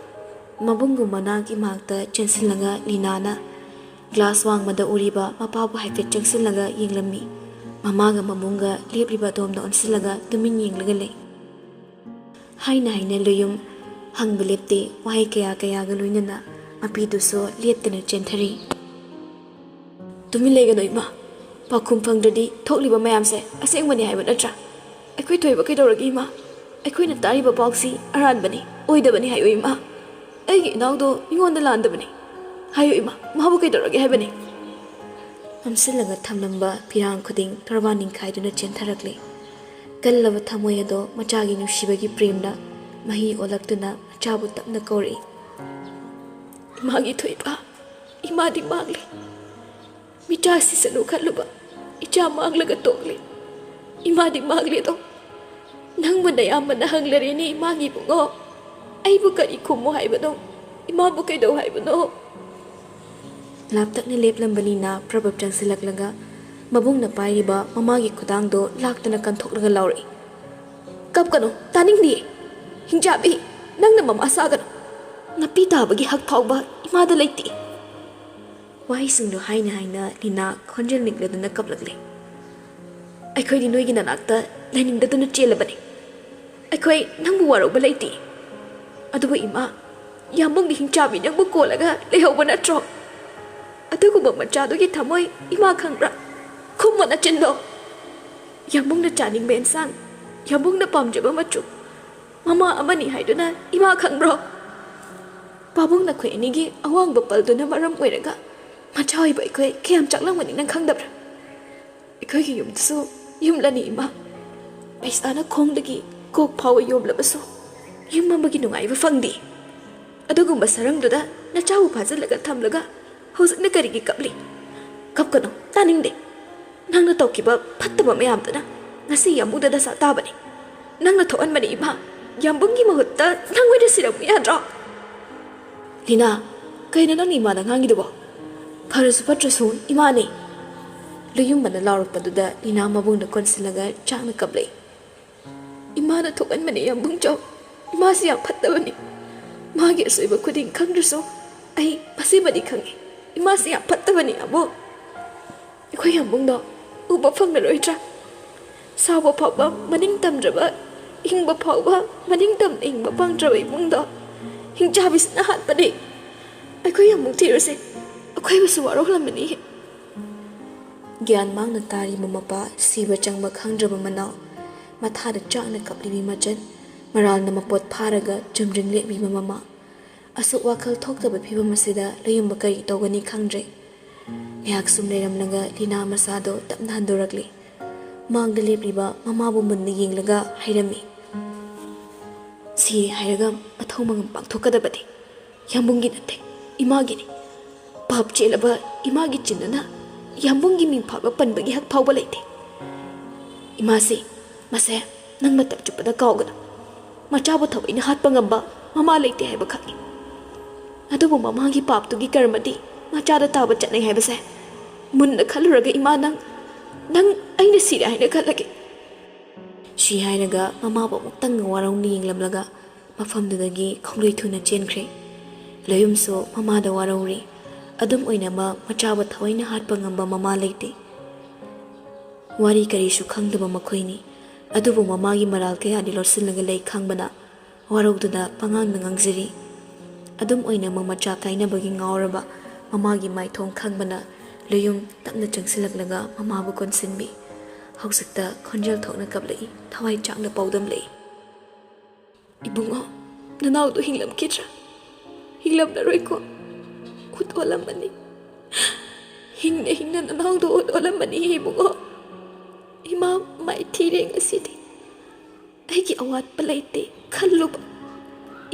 ꯃꯕꯨꯡꯒꯨꯝꯕ ꯃꯅꯥꯛꯀꯤ ꯃꯥꯛꯇ ꯆꯦꯟꯁꯤꯜꯂꯒ ꯂꯤꯅꯥꯅ ꯒ꯭ꯂꯥꯁ ꯋꯥꯡꯃꯗ ꯎꯔꯤꯕ ꯃꯄꯥꯕꯨ ꯍꯥꯏꯐꯦꯠ ꯆꯪꯁꯤꯜꯂꯒ ꯌꯦꯡꯂꯝꯃꯤ꯫ ꯃꯃꯥꯒ ꯃꯕꯨꯡꯒ ꯂꯦꯞꯂꯤꯕ ꯑꯗꯣꯝꯗ ꯑꯣꯟꯁꯤꯜꯂꯒ ꯇꯨꯃꯤꯟ ꯌꯦꯡꯂꯒ ꯂꯩ꯫ ꯍꯥꯏꯅ ꯍꯥꯏꯅ ꯂꯣꯌꯨꯝ ꯍꯪꯕ ꯂꯦꯞꯇꯦ, ꯋꯥꯍꯩ ꯀꯌꯥ ꯀꯌꯥꯒ ꯂꯣꯏꯅꯅ ꯃꯄꯤꯗꯨꯁꯨ ꯂꯦꯞꯇꯅ ꯆꯦꯟꯊꯔꯤ꯫ "ꯇꯨꯃꯤꯟ ꯂꯩꯒꯅꯨ ꯏꯃꯥ, ꯄꯥꯎꯈꯨꯝ ꯐꯪꯗ꯭ꯔꯗꯤ ꯊꯣꯛꯂꯤꯕ ꯃꯌꯥꯝꯁꯦ ꯑꯁꯦꯡꯕꯅꯤ ꯍꯥꯏꯕ ꯅꯠꯇ꯭ꯔꯥ? ꯑꯩꯈꯣꯏ ꯊꯣꯏꯕ ꯀꯩꯗꯧꯔꯒꯦ ꯏꯃꯥ? ꯑꯩꯈꯣꯏꯅ ꯇꯥꯔꯤꯕ ꯄꯥꯎꯁꯤ ꯑꯔꯥꯟꯕꯅꯤ, ꯑꯣꯏꯗꯕꯅꯤ ꯍꯥꯏꯌꯨ ꯏꯃꯥ꯫ ꯑꯩꯒꯤ ꯏꯅꯥꯎꯗꯣ ꯃꯤꯉꯣꯟꯗ ꯂꯥꯟꯗꯕꯅꯤ ꯍꯥꯏꯌꯨ ꯏꯃꯥ, ꯃꯥꯕꯨ ꯀꯩꯗꯧꯔꯒꯦ ꯍꯥꯏꯕꯅꯤ?" ꯅꯝꯁꯤꯜꯂꯒ ꯊꯝꯂꯝꯕ ꯐꯤꯔꯥꯡ ꯈꯨꯗꯤꯡ ꯇꯣꯔꯕꯥꯟ ꯅꯤꯡꯈꯥꯏꯗꯨꯅ ꯆꯦꯟꯊꯔꯛꯂꯦ꯫ ꯀꯜꯂꯕ ꯊꯃꯣꯏ ꯑꯗꯣ ꯃꯆꯥꯒꯤ ꯅꯨꯡꯁꯤꯕꯒꯤ ꯄ꯭ꯔꯦꯝꯅ ꯃꯍꯤ ꯑꯣꯜꯂꯛꯇꯨꯅ ꯃꯆꯥꯕꯨ ꯇꯞꯅ ꯀꯧꯔꯛꯏ꯫ "ꯏꯃꯥꯒꯤ ꯊꯣꯏꯕ, ꯏꯃꯥꯗꯤ ꯃꯥꯡꯂꯦ꯫ ꯃꯤꯆꯥ ꯁꯤꯁꯅꯨ ꯈꯜꯂꯨꯕ ꯏꯆꯥ ꯃꯥꯡꯂꯒ ꯇꯣꯛꯂꯦ꯫ ꯏꯃꯥꯗꯤ ꯃꯥꯡꯂꯦꯗꯣ꯫ ꯅꯪꯕꯨ ꯅꯌꯥꯝꯕꯅ ꯍꯪꯂꯔꯦꯅꯦ ꯏꯃꯥꯒꯤ ꯏꯕꯨꯡꯉꯣ꯫ ꯑꯩꯕꯨ ꯀꯔꯤ ꯈꯨꯝꯃꯨ ꯍꯥꯏꯕꯅꯣ? ꯏꯃꯥꯕꯨ ꯀꯩꯗꯧ ꯍꯥꯏꯕꯅꯣ?" ꯂꯥꯞꯇꯛꯅ ꯂꯦꯞꯂꯝꯕ ꯂꯤꯅꯥ ꯄ꯭ꯔꯚꯞ ꯆꯪꯁꯤꯜꯂꯛꯂꯒ ꯃꯕꯨꯡꯅ ꯄꯥꯏꯔꯤꯕ ꯃꯃꯥꯒꯤ ꯈꯨꯗꯥꯡꯗꯣ ꯂꯥꯛꯇꯨꯅ ꯀꯟꯊꯣꯛꯂꯒ ꯂꯥꯎꯔꯛꯏ꯫ "ꯀꯞꯀꯅꯨ, ꯇꯥꯅꯤꯡꯗꯤꯌꯦ꯫ ꯍꯤꯡꯆꯥꯕꯤ, ꯅꯪꯅ ꯃꯃꯥ ꯁꯥꯒꯅꯨ꯫ ꯅꯥꯄꯤ ꯇꯥꯕꯒꯤ ꯍꯛ ꯐꯥꯎꯕ ꯏꯃꯥꯗ ꯂꯩꯇꯦ꯫" ꯋꯥꯍꯩꯁꯤꯡꯗꯨ ꯍꯥꯏꯅ ꯍꯥꯏꯅ ꯂꯤꯅꯥ ꯈꯣꯟꯖꯦꯜ ꯅꯤꯛꯂꯗꯨꯅ ꯀꯞꯂꯛꯂꯦ꯫ "ꯑꯩꯈꯣꯏꯗꯤ ꯅꯣꯏꯒꯤ ꯅꯅꯥꯛꯇ ꯂꯩꯅꯤꯡꯗꯗꯨꯅ ꯆꯦꯜꯂꯕꯅꯤ꯫ ꯑꯩꯈꯣꯏ ꯅꯪꯕꯨ ꯋꯥꯔꯧꯕ ꯂꯩꯇꯦ꯫ ꯑꯗꯨꯕꯨ ꯏꯃꯥ, ꯌꯥꯝꯕꯨꯡꯒꯤ ꯍꯤꯡꯆꯥꯕꯤ ꯅꯪꯕꯨ ꯀꯣꯜꯂꯒ ꯂꯩꯍꯧꯕ ꯅꯠꯇ꯭ꯔꯣ? ꯑꯗꯨꯒꯨꯝꯕ ꯃꯆꯥꯗꯨꯒꯤ ꯊꯃꯣꯏ ꯏꯃꯥ ꯈꯪꯕ꯭ꯔꯥ? ꯈꯨꯝꯃꯣ ꯅꯆꯤꯟꯗꯣ꯫ ꯌꯥꯝꯕꯨꯡꯅ ꯆꯥꯅꯤꯡꯕ ꯑꯦꯟꯁꯥꯡ, ꯌꯥꯝꯕꯨꯡꯅ ꯄꯥꯝꯖꯕ ꯃꯆꯨ, ꯃꯃꯥ ꯑꯃꯅꯤ ꯍꯥꯏꯗꯨꯅ ꯏꯃꯥ ꯈꯪꯕ꯭ꯔꯣ? ꯄꯥꯕꯨꯡ ꯅꯈꯣꯏ ꯑꯅꯤꯒꯤ ꯑꯋꯥꯡꯕ ꯄꯜꯗꯨꯅ ꯃꯔꯝ ꯑꯣꯏꯔꯒ ꯃꯆꯥ ꯑꯣꯏꯕ ꯑꯩꯈꯣꯏ ꯀꯌꯥꯝ ꯆꯥꯛꯂꯝꯒꯅꯤ ꯅꯪ ꯈꯪꯗꯕ꯭ꯔꯥ? ꯑꯩꯈꯣꯏꯒꯤ ꯌꯨꯝꯗꯁꯨ ꯌꯨꯝꯂꯅꯤ ꯏꯃꯥ꯫ ꯄꯩꯁꯥꯅ ꯈꯣꯡꯗꯒꯤ ꯀꯣꯛ ꯐꯥꯎꯕ ꯌꯣꯝꯂꯕꯁꯨ ꯌꯨꯝ ꯑꯃꯒꯤ ꯅꯨꯡꯉꯥꯏꯕ ꯐꯪꯗꯦ꯫ ꯑꯗꯨꯒꯨꯝꯕ ꯁꯔꯪꯗꯨꯗ ꯅꯆꯥꯕꯨ ꯐꯥꯖꯤꯜꯂꯒ ꯊꯝꯂꯒ ꯍꯧꯖꯤꯛꯅ ꯀꯔꯤꯒꯤ ꯀꯞꯂꯤ? ꯀꯞꯀꯅꯨ, ꯇꯥꯅꯤꯡꯗꯦ꯫ ꯅꯪꯅ ꯇꯧꯈꯤꯕ ꯐꯠꯇꯕ ꯃꯌꯥꯝꯗꯨꯅ ꯉꯁꯤ ꯌꯥꯝꯕꯨꯡꯗ ꯗꯁꯥ ꯇꯥꯕꯅꯤ꯫ ꯅꯪꯅ ꯊꯣꯛꯍꯟꯕꯅꯤ ꯏꯃꯥ꯫ ꯌꯥꯝꯕꯨꯡꯒꯤ ꯃꯍꯨꯠꯇ ꯅꯪ ꯑꯣꯏꯅ ꯁꯤꯔꯝꯃꯨ ꯌꯥꯗ꯭ꯔꯣ? ꯂꯤꯅꯥ, ꯀꯩꯅꯣ ꯅꯪꯅ ꯏꯃꯥꯗ ꯉꯥꯡꯉꯤꯗꯨꯕꯣ? ꯐꯔꯁꯨ ꯐꯠꯇ꯭ꯔꯁꯨ ꯏꯃꯥꯅꯦ꯫ ꯂꯨꯌꯨꯝꯕꯅ ꯂꯥꯎꯔꯛꯄꯗꯨꯗ ꯂꯤꯅꯥ ꯃꯕꯨꯡꯗ ꯀꯣꯟꯁꯤꯜꯂꯒ ꯆꯥꯛꯅ ꯀꯞꯂꯛꯏ꯫ ꯏꯃꯥꯅ ꯊꯣꯛꯍꯟꯕꯅꯤ ꯌꯥꯝꯕꯨꯡ ꯆꯥꯎ꯫ ꯏꯃꯥꯁꯤ ꯌꯥꯝ ꯐꯠꯇꯕꯅꯤ꯫ ꯃꯥꯒꯤ ꯑꯁꯣꯏꯕ ꯈꯨꯗꯤꯡ ꯈꯪꯗ꯭ꯔꯁꯨ ꯑꯩ ꯃꯁꯤꯃꯗꯤ ꯈꯪꯉꯤ, ꯏꯃꯥꯁꯤ ꯌꯥꯝ ꯐꯠꯇꯕꯅꯤ ꯑꯕꯣꯛ꯫ ꯑꯩꯈꯣꯏ ꯌꯥꯝꯕꯨꯡꯗꯣ ꯎꯕ ꯐꯪꯂꯔꯣꯏꯗ꯭ꯔꯥ? ꯁꯥꯎꯕ ꯐꯥꯎꯕ ꯃꯅꯤꯡ ꯇꯝꯗ꯭ꯔꯕ, ꯍꯤꯡꯕ ꯐꯥꯎꯕ ꯃꯅꯤꯡ ꯇꯝꯅ ꯍꯤꯡꯕ ꯄꯥꯝꯗ꯭ꯔꯕ ꯏꯃꯨꯡꯗꯣ ꯍꯤꯡꯆꯥꯕꯤꯁꯤꯅ ꯍꯥꯠꯄꯅꯤ꯫ ꯑꯩꯈꯣꯏ ꯌꯥꯝꯕꯨꯡ ꯊꯤꯔꯨꯁꯦ, ꯑꯩꯈꯣꯏꯕꯨꯁꯨ ꯋꯥꯔꯧꯂꯝꯃꯅꯤ꯫ ꯒ꯭ꯌꯥꯟ ꯃꯥꯡꯅ ꯇꯥꯔꯤꯕ ꯃꯄꯥ, ꯁꯤꯕ ꯆꯪꯕ ꯈꯪꯗ꯭ꯔꯕ ꯃꯅꯥꯎ, ꯃꯊꯥꯗ ꯆꯥꯛꯅ ꯀꯞꯂꯤꯕꯤ ꯃꯆꯟ, ꯃꯔꯥꯜꯅ ꯃꯄꯣꯠ ꯐꯥꯔꯒ ꯆꯨꯝꯗ꯭ꯔꯤꯡ ꯂꯦꯞꯂꯤꯕ ꯃꯃꯥ, ꯑꯁꯨꯛ ꯋꯥꯈꯜ ꯊꯣꯛꯇꯕ ꯐꯤꯕꯝ ꯑꯁꯤꯗ ꯂꯌꯨꯝꯕ ꯀꯔꯤ ꯇꯧꯒꯅꯤ ꯈꯪꯗ꯭ꯔꯦ꯫ ꯉꯥꯏꯍꯥꯛ ꯁꯨꯝ ꯂꯩꯔꯝꯂꯒ ꯂꯤꯅꯥ ꯃꯁꯥꯗꯣ ꯇꯞꯅ ꯍꯟꯗꯣꯔꯛꯂꯤ꯫ ꯃꯥꯡꯗ ꯂꯦꯞꯂꯤꯕ ꯃꯃꯥꯕꯨ ꯃꯨꯟꯅ ꯌꯦꯡꯂꯒ ꯍꯥꯏꯔꯝꯃꯤ, "ꯁꯤ ꯍꯥꯏꯔꯒ ꯃꯊꯧ ꯃꯉꯝ ꯄꯥꯡꯊꯣꯛꯀꯗꯕꯗꯤ ꯌꯥꯝꯕꯨꯡꯒꯤ ꯅꯠꯇꯦ, ꯏꯃꯥꯒꯤꯅꯤ꯫ ꯄꯥꯞ ꯆꯦꯜꯂꯕ ꯏꯃꯥꯒꯤ ꯆꯤꯟꯗꯨꯅ ꯌꯥꯝꯕꯨꯡꯒꯤ ꯃꯤꯡ ꯐꯥꯎꯕ ꯄꯟꯕꯒꯤ ꯍꯛ ꯐꯥꯎꯕ ꯂꯩꯇꯦ꯫ ꯏꯃꯥꯁꯤ ꯃꯁꯦ ꯅꯪ ꯃꯇꯝ ꯆꯨꯞꯄꯗ ꯀꯥꯎꯒꯅꯨ꯫ ꯃꯆꯥꯕꯨ ꯊꯑꯣꯏꯅ ꯍꯥꯠꯄ ꯉꯝꯕ ꯃꯃꯥ ꯂꯩꯇꯦ ꯍꯥꯏꯕ ꯈꯛꯅꯤ꯫ ꯑꯗꯨꯕꯨ ꯃꯃꯥꯒꯤ ꯄꯥꯞꯇꯨꯒꯤ ꯀꯔꯃꯗꯤ ꯃꯆꯥꯗ ꯇꯥꯕ ꯆꯠꯅꯩ ꯍꯥꯏꯕꯁꯦ ꯃꯨꯟꯅ ꯈꯜꯂꯨꯔꯒ ꯏꯃꯥ ꯅꯪ, ꯅꯪ ꯑꯩꯅ ꯁꯤꯔꯦ ꯍꯥꯏꯅ ꯈꯜꯂꯒꯦ꯫" ꯁꯤ ꯍꯥꯏꯔꯒ ꯃꯃꯥꯕꯨ ꯑꯃꯨꯛꯇꯪ ꯋꯥꯔꯧꯅ ꯌꯦꯡꯂꯝꯂꯒ ꯃꯐꯝꯗꯨꯗꯒꯤ ꯈꯣꯡꯂꯣꯏ ꯊꯨꯅ ꯆꯦꯟꯈ꯭ꯔꯦ꯫ ꯂꯌꯨꯝꯁꯨ ꯃꯃꯥꯗ ꯋꯥꯔꯧꯔꯤ꯫ ꯑꯗꯨꯝ ꯑꯣꯏꯅꯃꯛ ꯃꯆꯥꯕꯨ ꯊꯑꯣꯏꯅ ꯍꯥꯠꯄ ꯉꯝꯕ ꯃꯃꯥ ꯂꯩꯇꯦ꯫ ꯋꯥꯔꯤ ꯀꯔꯤꯁꯨ ꯈꯪꯗꯕ ꯃꯈꯣꯏꯅꯤ꯫ ꯑꯗꯨꯕꯨ ꯃꯃꯥꯒꯤ ꯃꯔꯥꯜ ꯀꯌꯥꯗꯤ ꯂꯣꯠꯁꯤꯜꯂꯒ ꯂꯩ ꯈꯪꯕꯅ ꯋꯥꯔꯧꯗꯨꯅ ꯄꯉꯥꯡꯗ ꯉꯥꯡꯖꯔꯤ꯫ ꯑꯗꯨꯝ ꯑꯣꯏꯅꯃꯛ ꯃꯆꯥ ꯀꯥꯏꯅꯕꯒꯤ ꯉꯥꯎꯔꯕ ꯃꯃꯥꯒꯤ ꯃꯥꯏꯊꯣꯡ ꯈꯪꯕꯅ ꯂꯌꯨꯝ ꯇꯞꯅ ꯆꯪꯁꯤꯜꯂꯛꯂꯒ ꯃꯃꯥꯕꯨ ꯀꯣꯟꯁꯤꯟꯕꯤ꯫ ꯍꯧꯖꯤꯛꯇ ꯈꯣꯟꯖꯦꯜ ꯊꯣꯛꯅ ꯀꯞꯂꯛꯏ, ꯊꯋꯥꯏ ꯆꯥꯛꯅ ꯄꯥꯎꯗꯝꯂꯛꯏ꯫ "ꯏꯕꯨꯡꯉꯣ, ꯅꯅꯥꯎꯗꯨ ꯍꯤꯡꯂꯝꯈꯤꯗ꯭ꯔꯥ? ꯍꯤꯡꯂꯝꯂꯔꯣꯏꯀꯣ꯫ ꯈꯨꯠ ꯑꯣꯜꯂꯝꯃꯅꯤ꯫ ꯍꯤꯡꯅ ꯍꯤꯡꯅ ꯅꯅꯥꯎꯗꯨ ꯑꯣꯠ ꯑꯣꯜꯂꯝꯃꯅꯤ ꯏꯕꯨꯡꯉꯣ꯫ ꯏꯃꯥ ꯃꯥꯏꯊꯤꯔꯦ ꯉꯁꯤꯗꯤ꯫ ꯑꯩꯒꯤ ꯑꯋꯥꯠꯄ ꯂꯩꯇꯦ ꯈꯜꯂꯨꯕ,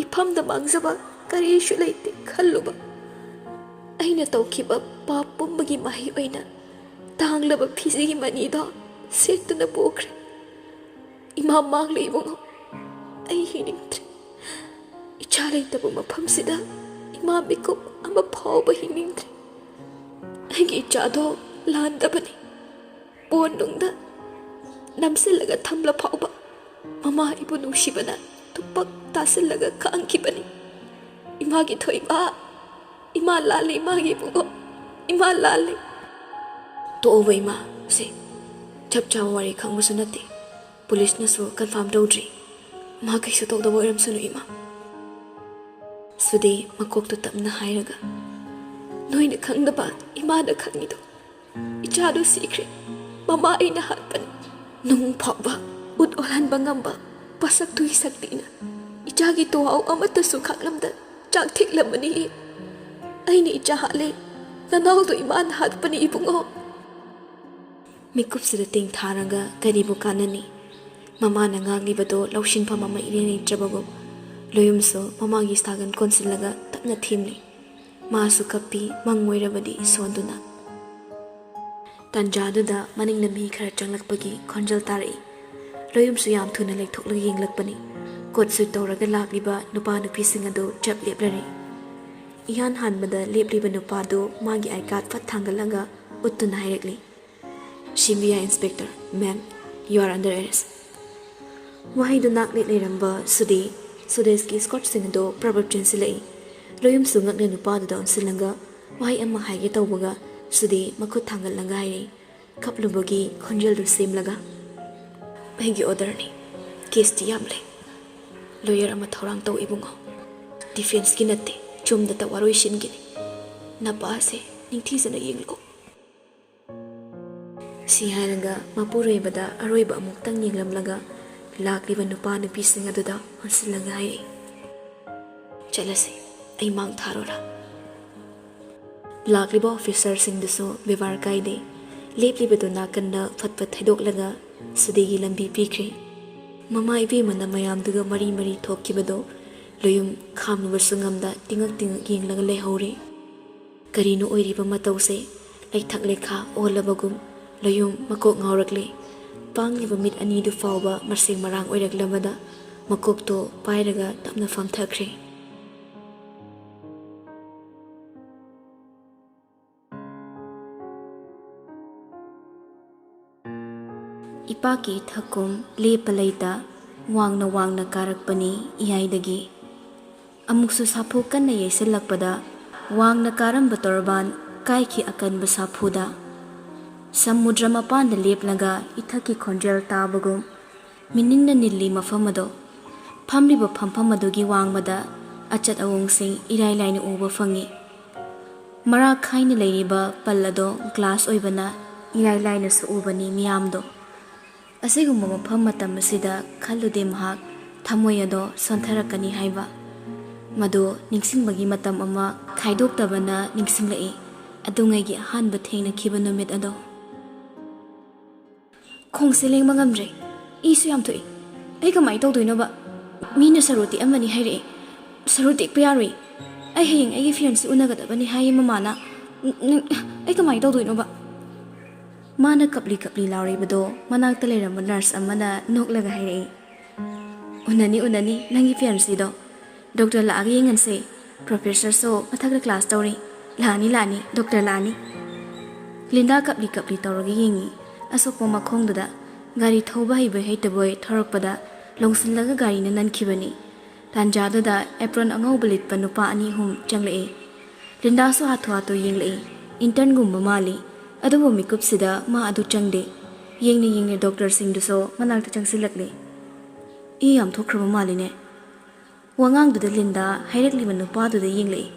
ꯏꯐꯝꯗ ꯃꯥꯡꯖꯕ ꯀꯔꯤꯁꯨ ꯂꯩꯇꯦ ꯈꯜꯂꯨꯕ, ꯑꯩꯅ ꯇꯧꯈꯤꯕ ꯄꯥꯞ ꯄꯨꯝꯕꯒꯤ ꯃꯍꯩ ꯑꯣꯏꯅ ꯇꯥꯡꯂꯕ ꯐꯤꯖꯤ ꯃꯅꯤꯗꯣ ꯁꯦꯠꯇꯨꯅ ꯄꯣꯈ꯭ꯔꯦ꯫ ꯏꯃꯥ ꯃꯥꯡꯂꯦ ꯏꯕꯨꯡꯉꯣ, ꯑꯩ ꯍꯤꯡꯅꯤꯡꯗ꯭ꯔꯦ꯫ ꯏꯆꯥ ꯂꯩꯇꯕ ꯃꯐꯝꯁꯤꯗ ꯏꯃꯥ ꯃꯤꯀꯨꯞ ꯑꯃ ꯐꯥꯎꯕ ꯍꯤꯡꯅꯤꯡꯗ꯭ꯔꯦ꯫ ꯑꯩꯒꯤ ꯏꯆꯥꯗꯣ ꯂꯥꯟꯗꯕꯅꯤ꯫ ꯄꯣꯟ ꯅꯨꯡꯗ ꯅꯝꯁꯤꯜꯂꯒ ꯊꯝꯂ ꯐꯥꯎꯕ ꯃꯃꯥ ꯑꯩꯕꯨ ꯅꯨꯡꯁꯤꯕꯅ ꯇꯨꯄꯛ ꯇꯥꯁꯤꯜꯂꯒ ꯈꯥꯡꯈꯤꯕꯅꯤ꯫ ꯏꯃꯥꯒꯤ ꯊꯣꯏꯕ, ꯏꯃꯥ ꯂꯥꯜꯂꯦ, ꯏꯃꯥꯒꯤ ꯏꯕꯨꯡꯉꯣ, ꯏꯃꯥ ꯂꯥꯜꯂꯦ꯫ ꯇꯣꯛꯑꯣꯕ ꯏꯃꯥ, ꯁꯦ ꯆꯞ ꯆꯥꯕ ꯋꯥꯔꯤ ꯈꯪꯕꯁꯨ ꯅꯠꯇꯦ꯫ ꯄꯨꯂꯤꯁꯅꯁꯨ ꯀꯟꯐꯥꯔꯝ ꯇꯧꯗ꯭ꯔꯤ꯫ ꯃꯥ ꯀꯩꯁꯨ ꯇꯧꯗꯕ ꯑꯣꯏꯔꯝꯁꯅꯨ ꯏꯃꯥ꯫ ꯁꯨꯗꯦ ꯃꯀꯣꯛꯇꯨ ꯇꯞꯅ ꯍꯥꯏꯔꯒ, "ꯅꯣꯏꯅ ꯈꯪꯗꯕ ꯏꯃꯥꯅ ꯈꯪꯉꯤꯗꯣ, ꯏꯆꯥꯗꯨ ꯁꯤꯈ꯭ꯔꯦ꯫ ꯃꯃꯥ ꯑꯩꯅ ꯍꯥꯠꯄꯅꯤ꯫ ꯅꯨꯡ ꯐꯥꯎꯕ ꯎꯠ ꯑꯣꯜꯍꯟꯕ ꯉꯝꯕ ꯄꯁꯛꯇꯨꯒꯤ ꯁꯛꯇꯤꯅ ꯏꯆꯥꯒꯤ ꯇꯨꯍꯥꯎ ꯑꯃꯠꯇꯁꯨ ꯈꯥꯛꯂꯝꯗ ꯆꯥꯛ ꯊꯤꯛꯂꯝꯕꯅꯤ꯫ ꯑꯩꯅ ꯏꯆꯥ ꯍꯥꯠꯂꯦ꯫ ꯅꯅꯥꯎꯗꯣ ꯏꯃꯥꯅ ꯍꯥꯠꯄꯅꯤ ꯏꯕꯨꯡꯉꯣ꯫" ꯃꯤꯀꯨꯞꯁꯤꯗ ꯇꯦꯡꯊꯥꯔꯒ ꯀꯔꯤꯕꯨ ꯀꯥꯟꯅꯅꯤ? ꯃꯃꯥꯅ ꯉꯥꯡꯂꯤꯕꯗꯣ ꯂꯧꯁꯤꯟꯐꯝ ꯑꯃ ꯏꯔꯩ ꯂꯩꯇ꯭ꯔꯕꯒꯨꯝ, ꯂꯣꯌꯨꯝꯁꯨ ꯃꯃꯥꯒꯤ ꯁꯥꯒꯟ ꯀꯣꯟꯁꯤꯜꯂꯒ ꯇꯞꯅ ꯊꯦꯝꯂꯤ꯫ ꯃꯥꯁꯨ ꯀꯞꯄꯤ, ꯃꯪ ꯑꯣꯏꯔꯕꯗꯤ ꯁꯣꯟꯗꯨꯅ꯫ ꯇꯥꯟꯖꯥꯗꯨꯗ ꯃꯅꯤꯡꯗ ꯃꯤ ꯈꯔ ꯆꯪꯂꯛꯄꯒꯤ ꯈꯣꯟꯖꯦꯜ ꯇꯥꯔꯛꯏ꯫ ꯂꯣꯌꯨꯝꯁꯨ ꯌꯥꯝ ꯊꯨꯅ ꯂꯩꯊꯣꯛꯂꯒ ꯌꯦꯡꯂꯛꯄꯅꯤ꯫ ꯀꯣꯠ ꯁꯨꯠ ꯇꯧꯔꯒ ꯂꯥꯛꯂꯤꯕ ꯅꯨꯄꯥ ꯅꯨꯄꯤꯁꯤꯡ ꯑꯗꯨ ꯆꯞ ꯂꯦꯞꯂꯔꯦ꯫ ꯏꯍꯥꯟ ꯍꯥꯟꯕꯗ ꯂꯦꯞꯂꯤꯕ ꯅꯨꯄꯥꯗꯨ ꯃꯥꯒꯤ ꯑꯥꯏ ꯀꯥꯔꯗ ꯐꯠ ꯊꯥꯡꯒꯠꯂꯒ ꯎꯠꯇꯨꯅ ꯍꯥꯏꯔꯛꯂꯤ, "ꯁꯤꯕꯤꯌꯥ inspector, ma'am, you are under arrest." ꯋꯥꯍꯩꯗꯨ ꯅꯥꯛꯂꯦ ꯂꯩꯔꯝꯕ ꯁꯨꯗꯦ, ꯁꯨꯗꯦꯁꯀꯤ ꯏꯁꯀꯣꯔꯠꯁꯤꯡ ꯑꯗꯨ ꯄ꯭ꯔꯕꯞ ꯆꯦꯟꯁꯤꯜꯂꯛꯏ꯫ ꯂꯣꯌꯨꯝꯁꯨ ꯉꯛꯅ ꯅꯨꯄꯥꯗꯨꯗ ꯑꯣꯟꯁꯤꯜꯂꯒ ꯋꯥꯍꯩ ꯑꯃ ꯍꯥꯏꯒꯦ ꯇꯧꯕꯒ ꯁꯨꯗꯦ ꯃꯈꯨꯠ ꯊꯥꯡꯒꯠꯂꯒ ꯍꯥꯏꯔꯛꯏ, ꯀꯞꯂꯨꯕꯒꯤ ꯈꯣꯟꯖꯦꯜꯗꯨ ꯁꯦꯝꯂꯒ, "ꯑꯩꯒꯤ ꯑꯣꯔꯗꯔꯅꯤ, ꯀꯦꯁꯇꯤ ꯌꯥꯝ ꯂꯩ꯫ ꯂꯣꯌꯔ ꯑꯃ ꯊꯧꯔꯥꯡ ꯇꯧ ꯏꯕꯨꯡꯉꯣ꯫ ꯗꯤꯐꯦꯟꯁꯀꯤ ꯅꯠꯇꯦ, ꯆꯨꯝꯅꯇ ꯋꯥꯔꯣꯏꯁꯤꯟꯒꯤꯅꯤ꯫ ꯅꯄꯥꯁꯦ ꯅꯤꯡꯊꯤꯖꯅ ꯌꯦꯡꯂꯛꯎ꯫" ꯁꯤ ꯍꯥꯏꯔꯒ ꯃꯄꯨꯔꯣꯏꯕꯗ ꯑꯔꯣꯏꯕ ꯑꯃꯨꯛꯇꯪ ꯌꯦꯡꯂꯝꯂꯒ ꯂꯥꯛꯂꯤꯕ ꯅꯨꯄꯥ ꯅꯨꯄꯤꯁꯤꯡ ꯑꯗꯨꯗ ꯑꯣꯟꯁꯤꯜꯂꯒ ꯍꯥꯏꯔꯛꯏ, "ꯆꯠꯂꯁꯤ, ꯑꯩ ꯃꯥꯡ ꯊꯥꯔꯨꯔꯥ?" ꯂꯥꯛꯂꯤꯕ ꯑꯣꯐꯤꯁꯔꯁꯤꯡꯗꯨꯁꯨ ꯕꯦꯕꯥꯔ ꯀꯥꯏꯗꯦ꯫ ꯂꯦꯞꯂꯤꯕꯗꯨ ꯅꯥꯀꯟꯗ ꯐꯠ ꯐꯠ ꯊꯩꯗꯣꯛꯂꯒ ꯁꯨꯗꯦꯒꯤ ꯂꯝꯕꯤ ꯄꯤꯈ꯭ꯔꯦ꯫ ꯃꯃꯥ ꯏꯕꯦꯝꯃꯅ ꯃꯌꯥꯝꯗꯨꯒ ꯃꯔꯤ ꯃꯔꯤ ꯊꯣꯛꯈꯤꯕꯗꯨ ꯂꯣꯌꯨꯝ ꯈꯥꯝꯂꯨꯕꯁꯨ ꯉꯝꯗ ꯇꯤꯡꯉꯛ ꯇꯤꯡꯉꯛ ꯌꯦꯡꯂꯒ ꯂꯩꯍꯧꯔꯦ꯫ ꯀꯔꯤꯅꯣ ꯑꯣꯏꯔꯤꯕ ꯃꯇꯧꯁꯦ? ꯂꯩꯊꯛ ꯂꯩꯈꯥ ꯑꯣꯜꯂꯕꯒꯨꯝ ꯂꯌꯨꯝ ꯃꯀꯣꯛ ꯉꯥꯎꯔꯛꯂꯦ꯫ ꯄꯥꯡꯂꯤꯕ ꯃꯤꯠ ꯑꯅꯤꯗꯨ ꯐꯥꯎꯕ ꯃꯁꯦꯡ ꯃꯔꯥꯡ ꯑꯣꯏꯔꯛꯂꯕꯗ ꯃꯀꯣꯛꯇꯣ ꯄꯥꯏꯔꯒ ꯇꯞꯅ ꯐꯝꯊꯈ꯭ꯔꯦ꯫ ꯏꯄꯥꯛꯀꯤ ꯏꯊꯛꯀꯨꯝ ꯂꯦꯞꯄ ꯂꯩꯇ ꯋꯥꯡꯅ ꯋꯥꯡꯅ ꯀꯥꯔꯛꯄꯅꯤ ꯏꯌꯥꯏꯗꯒꯤ꯫ ꯑꯃꯨꯛꯁꯨ ꯁꯥꯐꯨ ꯀꯟꯅ ꯌꯩꯁꯤꯜꯂꯛꯄꯗ ꯋꯥꯡꯅ ꯀꯥꯔꯝꯕ ꯇꯣꯔꯕꯥꯟ ꯀꯥꯏꯈꯤ ꯑꯀꯟꯕ ꯁꯥꯐꯨꯗ꯫ ꯁꯃꯨꯗ꯭ꯔ ꯃꯄꯥꯟꯗ ꯂꯦꯞꯂꯒ ꯏꯊꯛꯀꯤ ꯈꯣꯟꯖꯦꯜ ꯇꯥꯕꯒꯨꯝ ꯃꯤꯠꯅꯤꯡꯅ ꯅꯤꯜꯂꯤ ꯃꯐꯝ ꯑꯗꯣ꯫ ꯐꯝꯂꯤꯕ ꯐꯝꯐꯝ ꯑꯗꯨꯒꯤ ꯋꯥꯡꯃꯗ ꯑꯆꯠ ꯑꯋꯣꯡꯁꯤꯡ ꯏꯔꯥꯏ ꯂꯥꯏꯅ ꯎꯕ ꯐꯪꯏ꯫ ꯃꯔꯥꯛ ꯈꯥꯏꯅ ꯂꯩꯔꯤꯕ ꯄꯜ ꯑꯗꯣ ꯒ꯭ꯂꯥꯁ ꯑꯣꯏꯕꯅ ꯏꯔꯥꯏ ꯂꯥꯏꯅꯁꯨ ꯎꯕꯅꯤ ꯃꯤꯌꯥꯝꯗꯣ꯫ ꯑꯁꯤꯒꯨꯝꯕ ꯃꯐꯝ ꯃꯇꯝ ꯑꯁꯤꯗ ꯈꯜꯂꯨꯗꯦ ꯃꯍꯥꯛ ꯊꯃꯣꯏ ꯑꯗꯣ ꯁꯣꯟꯊꯔꯛꯀꯅꯤ ꯍꯥꯏꯕ꯫ ꯃꯗꯨ ꯅꯤꯡꯁꯤꯡꯕꯒꯤ ꯃꯇꯝ ꯑꯃ ꯈꯥꯏꯗꯣꯛꯇꯕꯅ ꯅꯤꯡꯁꯤꯡꯂꯛꯏ꯫ ꯑꯗꯨꯉꯩꯒꯤ ꯑꯍꯥꯟꯕ ꯊꯦꯡꯅꯈꯤꯕ ꯅꯨꯃꯤꯠ ꯑꯗꯣ꯫ ꯈꯣꯡꯁꯦ ꯂꯦꯡꯕ ꯉꯝꯗ꯭ꯔꯦ꯫ ꯏꯁꯨ ꯌꯥꯝ ꯊꯣꯛꯏ꯫ ꯑꯩ ꯀꯃꯥꯏꯅ ꯇꯧꯗꯣꯏꯅꯣꯕ? ꯃꯤꯅ ꯁꯔꯨ ꯇꯦꯛꯑꯝꯃꯅꯤ ꯍꯥꯏꯔꯛꯑꯦ꯫ ꯁꯔꯨ ꯇꯦꯛꯄ ꯌꯥꯔꯣꯏ꯫ ꯑꯩ ꯍꯌꯦꯡ ꯑꯩꯒꯤ ꯐꯤꯌꯥꯟꯁꯤ ꯎꯅꯒꯗꯕꯅꯤ ꯍꯥꯏꯌꯦ ꯃꯃꯥꯅ꯫ ꯅ-, ꯅ-, ꯑꯩ ꯀꯃꯥꯏꯅ ꯇꯧꯗꯣꯏꯅꯣꯕ? ꯃꯥꯅ ꯀꯞꯂꯤ ꯀꯞꯂꯤ ꯂꯥꯎꯔꯤꯕꯗꯣ ꯃꯅꯥꯛꯇ ꯂꯩꯔꯝꯕ ꯅꯔꯁ ꯑꯃꯅ ꯅꯣꯛꯂꯒ ꯍꯥꯏꯔꯛꯏ, "ꯎꯅꯅꯤ, ꯎꯅꯅꯤ, ꯅꯪꯒꯤ ꯐꯤꯌꯥꯟꯁꯤꯗꯣ꯫ ꯗꯣꯛꯇꯔ ꯂꯥꯛꯑꯒ ꯌꯦꯡꯍꯟꯁꯦ꯫ ꯄ꯭ꯔꯣꯐꯦꯁꯔꯁꯨ ꯃꯊꯛꯇ ꯀ꯭ꯂꯥꯁ ꯇꯧꯔꯤ꯫ ꯂꯥꯛꯑꯅꯤ, ꯂꯥꯛꯑꯅꯤ, ꯗꯣꯛꯇꯔ ꯂꯥꯛꯑꯅꯤ꯫" ꯂꯤꯟꯗꯥ ꯀꯞꯂꯤ ꯀꯞꯂꯤ ꯇꯧꯔꯒ ꯌꯦꯡꯉꯤ꯫ ꯑꯁꯣꯛꯄ ꯃꯈꯣꯡꯗꯨꯗ ꯒꯥꯔꯤ ꯊꯧꯕ ꯍꯩꯕꯣꯏ ꯍꯩꯇꯕꯣꯏ ꯊꯧꯔꯛꯄꯗ ꯂꯣꯡꯁꯤꯜꯂꯒ ꯒꯥꯔꯤꯅ ꯅꯟꯈꯤꯕꯅꯤ꯫ ꯇꯥꯟꯖꯥꯗꯨꯗ ꯑꯦꯄ꯭ꯔꯣꯟ ꯑꯉꯧꯕ ꯂꯤꯠꯄ ꯅꯨꯄꯥ ꯑꯅꯤ ꯑꯍꯨꯝ ꯆꯪꯂꯛꯏ꯫ ꯂꯤꯟꯗꯥꯁꯨ ꯍꯥꯊꯨ ꯍꯥꯊꯨ ꯌꯦꯡꯂꯛꯏ꯫ ꯏꯟꯇꯔꯟꯒꯨꯝꯕ ꯃꯥꯜꯂꯤ꯫ ꯑꯗꯨꯕꯨ ꯃꯤꯀꯨꯞꯁꯤꯗ ꯃꯥ ꯑꯗꯨ ꯆꯪꯗꯦ꯫ ꯌꯦꯡꯅ ꯌꯦꯡꯅ ꯗꯣꯛꯇꯔꯁꯤꯡꯗꯨꯁꯨ ꯃꯅꯥꯛꯇ ꯆꯪꯁꯤꯜꯂꯛꯂꯦ꯫ "ꯏ ꯌꯥꯝ ꯊꯣꯛꯈ꯭ꯔꯕ ꯃꯥꯜꯂꯤꯅꯦ꯫" ꯋꯥꯉꯥꯡꯗꯨꯗ ꯂꯤꯟꯗꯥ ꯍꯥꯏꯔꯛꯂꯤꯕ ꯅꯨꯄꯥꯗꯨꯗ ꯌꯦꯡꯂꯛꯏ꯫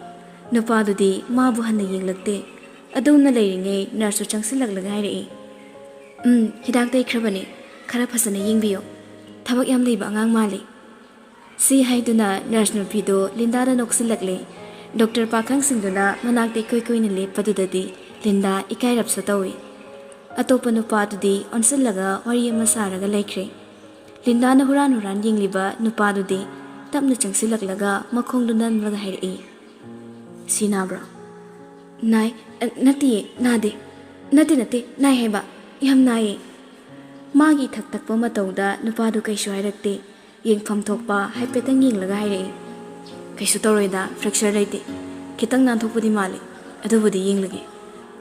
ꯅꯨꯄꯥꯗꯨꯗꯤ ꯃꯥꯕꯨ ꯍꯟꯅ ꯌꯦꯡꯂꯛꯇꯦ꯫ ꯑꯗꯨꯝꯅ ꯂꯩꯔꯤꯉꯩ ꯅꯔꯁꯁꯨ ꯆꯪꯁꯤꯜꯂꯛꯂꯒ ꯍꯥꯏꯔꯛꯏ, "ꯎꯝ, ꯍꯤꯗꯥꯛ ꯇꯩꯈ꯭ꯔꯕꯅꯤ꯫ ꯈꯔ ꯐꯖꯅ ꯌꯦꯡꯕꯤꯌꯨ꯫ ꯊꯕꯛ ꯌꯥꯝ ꯂꯩꯕ ꯑꯉꯥꯡ ꯃꯥꯜꯂꯤ꯫" ꯁꯤ ꯍꯥꯏꯗꯨꯅ ꯅꯔꯁ ꯅꯨꯄꯤꯗꯣ ꯂꯤꯟꯗꯥꯗ ꯅꯣꯛꯁꯤꯜꯂꯛꯂꯦ꯫ ꯗꯣꯛꯇꯔ ꯄꯥꯈꯪꯁꯤꯡꯗꯨꯅ ꯃꯅꯥꯛꯇ ꯏꯀꯣꯏ ꯀꯣꯏꯅ ꯂꯦꯞꯄꯗꯨꯗꯗꯤ ꯂꯤꯟꯗꯥ ꯏꯀꯥꯏꯔꯞꯁꯨ ꯇꯧꯏ꯫ ꯑꯇꯣꯞꯄ ꯅꯨꯄꯥꯗꯨꯗꯤ ꯑꯣꯟꯁꯤꯜꯂꯒ ꯋꯥꯔꯤ ꯑꯃ ꯁꯥꯔꯒ ꯂꯩꯈ꯭ꯔꯦ꯫ ꯂꯤꯟꯗꯥꯅ ꯍꯨꯔꯥꯟ ꯍꯨꯔꯥꯟ ꯌꯦꯡꯂꯤꯕ ꯅꯨꯄꯥꯗꯨꯗꯤ ꯇꯞꯅ ꯆꯪꯁꯤꯜꯂꯛꯂꯒ ꯃꯈꯣꯡꯗꯨ ꯅꯝꯂꯒ ꯍꯥꯏꯔꯛꯏ, "ꯁꯤ ꯅꯥꯕ꯭ꯔꯣ?" ꯅꯥꯏ? ꯑ, ꯅꯠꯇꯤꯌꯦ, ꯅꯥꯗꯦ꯫ ꯅꯠꯇꯦ, ꯅꯠꯇꯦ, ꯅꯥꯏ ꯍꯥꯏꯕ꯫ ꯌꯥꯝ ꯅꯥꯏꯌꯦ꯫ ꯃꯥꯒꯤ ꯏꯊꯛ ꯊꯛꯄ ꯃꯇꯧꯗ ꯅꯨꯄꯥꯗꯨ ꯀꯩꯁꯨ ꯍꯥꯏꯔꯛꯇꯦ꯫ ꯌꯦꯡꯐꯝ ꯊꯣꯛꯄ ꯍꯥꯏꯐꯦꯠꯇꯪ ꯌꯦꯡꯂꯒ ꯍꯥꯏꯔꯛꯏ, "ꯀꯩꯁꯨ ꯇꯧꯔꯣꯏꯗ, fracture ꯂꯩꯇꯦ꯫ ꯈꯤꯇꯪ ꯅꯥꯟꯊꯣꯛꯄꯗꯤ ꯃꯥꯜꯂꯤ, ꯑꯗꯨꯕꯨꯗꯤ ꯌꯦꯡꯂꯒꯦ꯫